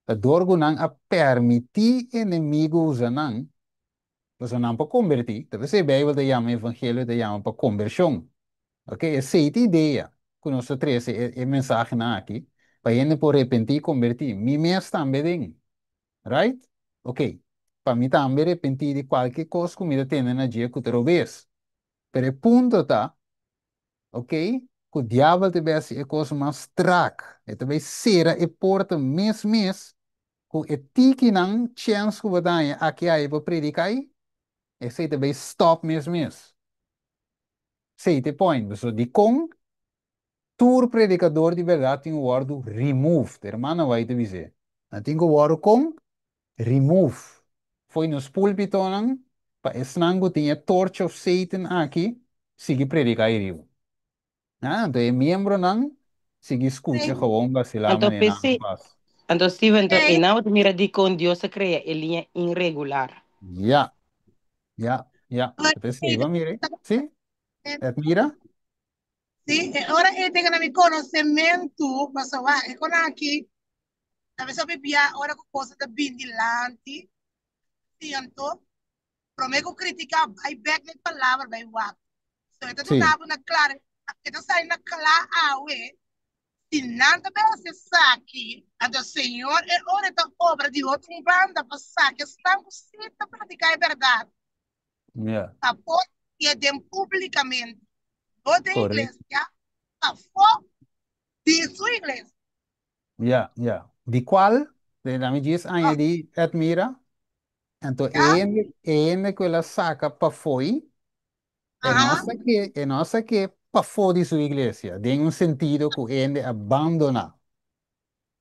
ta dor ku nan a permití enemigu usa nan. Pasobra nan por kombertí. Ta p'esei Beibel ta yama evangelio ta yama pa kombershon. Ok, esei ta idea ku nos ta trese e mensahenan aki, pa hende por repentí i kombertí. Mi mes tambe den. Right? Ok, pa mi tambe repentí di kualke kos ku mi ta tende na dje ku ta robes. Pero e punto ta, ok, ku diabel ta bai hasi e kos mas strak. E ta bai sera e porta mes mes Ku e tikinan chèns ku bo ta haña aki ai pa prediká ei, esei ta bai stòp mes mes. Esei ta e point. Pasobra dikon tur predikador di bèrdat tin ku wòrdu removed? Hermana White ta bis'é. Nan tin ku wòrdu kon? Remove. Fo'i nos púlpitonan pa esnan ku tin e torch of Satan aki sigui prediká ei riba. Ah, anto e miembronan sigui skucha gewoon basilá Anto manera nan p'esei, pas. anto Steven, anto e nan ta mira dikon Dios a krea e liña inregular. Ya, ya, ya. P'esei, bo mira ei. Sí, Edmira? Sí, e ora ei ta gana mi konosementu, pasobra wak, e konan aki, ta bisa hopi bia ora ku kosa ta bin dilanti, sí, anto promé ku kritiká bai bèk na e palabra bai wak. So e ta duna bo na kla, e ta sali na kla awe, si nan ta bai hasi esaki, anto Señor e ora e ta obra di otro un banda pa saka esnan ku si ta pratiká e bèrdat, pa por e den públikamente, no den iglesia, pafó di su iglesia. Ya, ya. Di kual? Laat mi djis añadí, Edmira. Anto e hende, e hende ku el a saka pafoi, e no a sak'é, e no a sak'é pafó di su iglesia, den un sentido ku e hende a bandoná.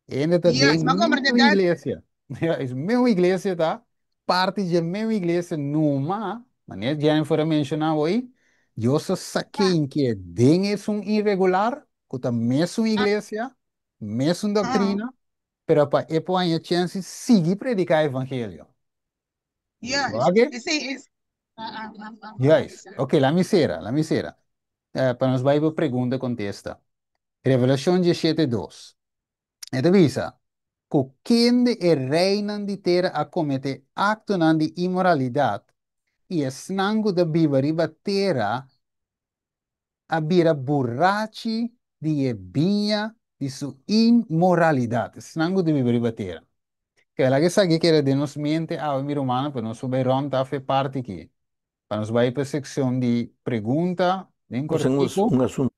E hende ta Yes, den m'a komprendé mesun dat. iglesia. Ja, es mesun iglesia ta parti dje mesun iglesia numa, manera Jennifer a menshoná hoy, Dios a sak'é inkié den esun irregular, ku ta mesun iglesia, mesun doktrina, Pero pa e por haña chèns di sigui prediká e evangelio. Juist. Oké? Esei es. Ah, ah, ah, ah, Juist. Ok, la mi sera, la mi sera. Eh, pa nos bai pa pregunta kontesta. Revelashon 17 dos. E ta bisa, Ku kende e reinan di tera a kometé aktonan di inmoralidat, i esnan ku ta biba riba tera a bira burachi di e biña di su inmoralidat, esnan ku ta biba riba tera. Keda laga esaki keda den nos mente awe, mi rumannan, pa nos por bai rònt af e parti aki, pa nos bai pa e sekshon di pregunta den Nos kortiku. un asuntu.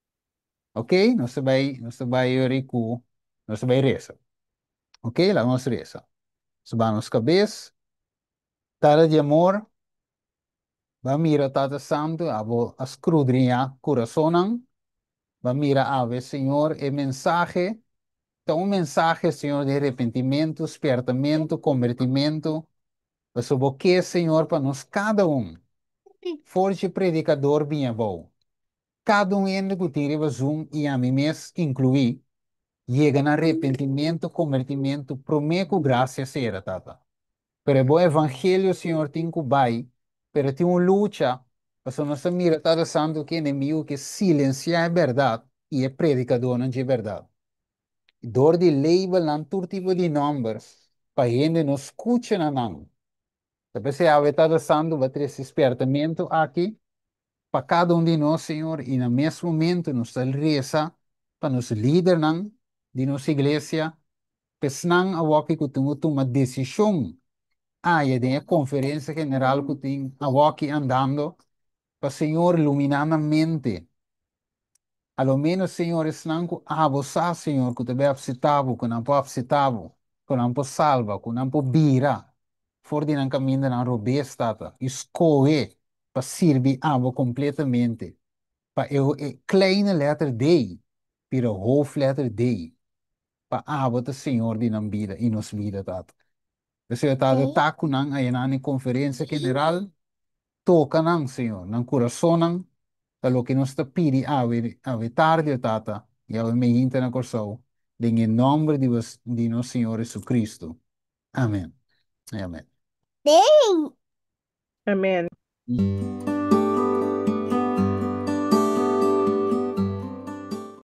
Ok, nos ta bai, nos ta bai yori ku, nos ta bai resa. Ok, laga nos resa. Suba nos kabes. Tata di amor, bo a mira Tata Santu, abo a skrudriñá kurasonnan. Bo a mira awe, Señor, e mensahe ta un mensahe, Señor, di arepentimentu, spièrtamentu, kombertimentu. Pasobra bo ke, Señor, pa nos kada un, for dje predikador bini abou, Kada un hende ku tin riba Zoom i ami mes inkluí, yega na arepentimentu, kombertimentu promé ku grasia sera, Tata. Pero e bon evangelio, Señor, tin ku bai, pero tin un lucha, pasobra nos ta mira, Tata Santu, ku e enemigu ke silensiá e bèrdat i e predikadónan dje bèrdat. Dor di label nan tur tipo di nòmber pa hende no skucha na nan. Ta p'esei awe Tata Santu bo a trese spièrtamentu aki pa kada un di nos, Señor, i na mes momento nos ta resa pa nos lidernan di nos iglesia, pa esnan awoki ku tin ku tuma desishon aya den e konferensia general ku tin awoki andando, pa Señor luminá nan mente. A lo ménos, Señor, esnan ku abo sa, Señor, ku ta bai apsitá bo, ku nan por apsitá bo, ku nan por salba, ku nan por bira for di nan kamindanan robes, Tata, i skohe pa sirbi abo kompletamente, pa e e kleine lèter D bira hoofdletter D, pa abo ta Señor di nan bida i nos bida, Tata. P'esei, Tata, ta ku nan ayanan na e konferensia general. Toca nan, Señor, nan curasonnan, ta loke nos ta pidi awe, awe tardi, o Tata, i awe meinta na Corsou, den e nomber di bos, di nos Señor Jesucristo. Amen. Amen. Amen.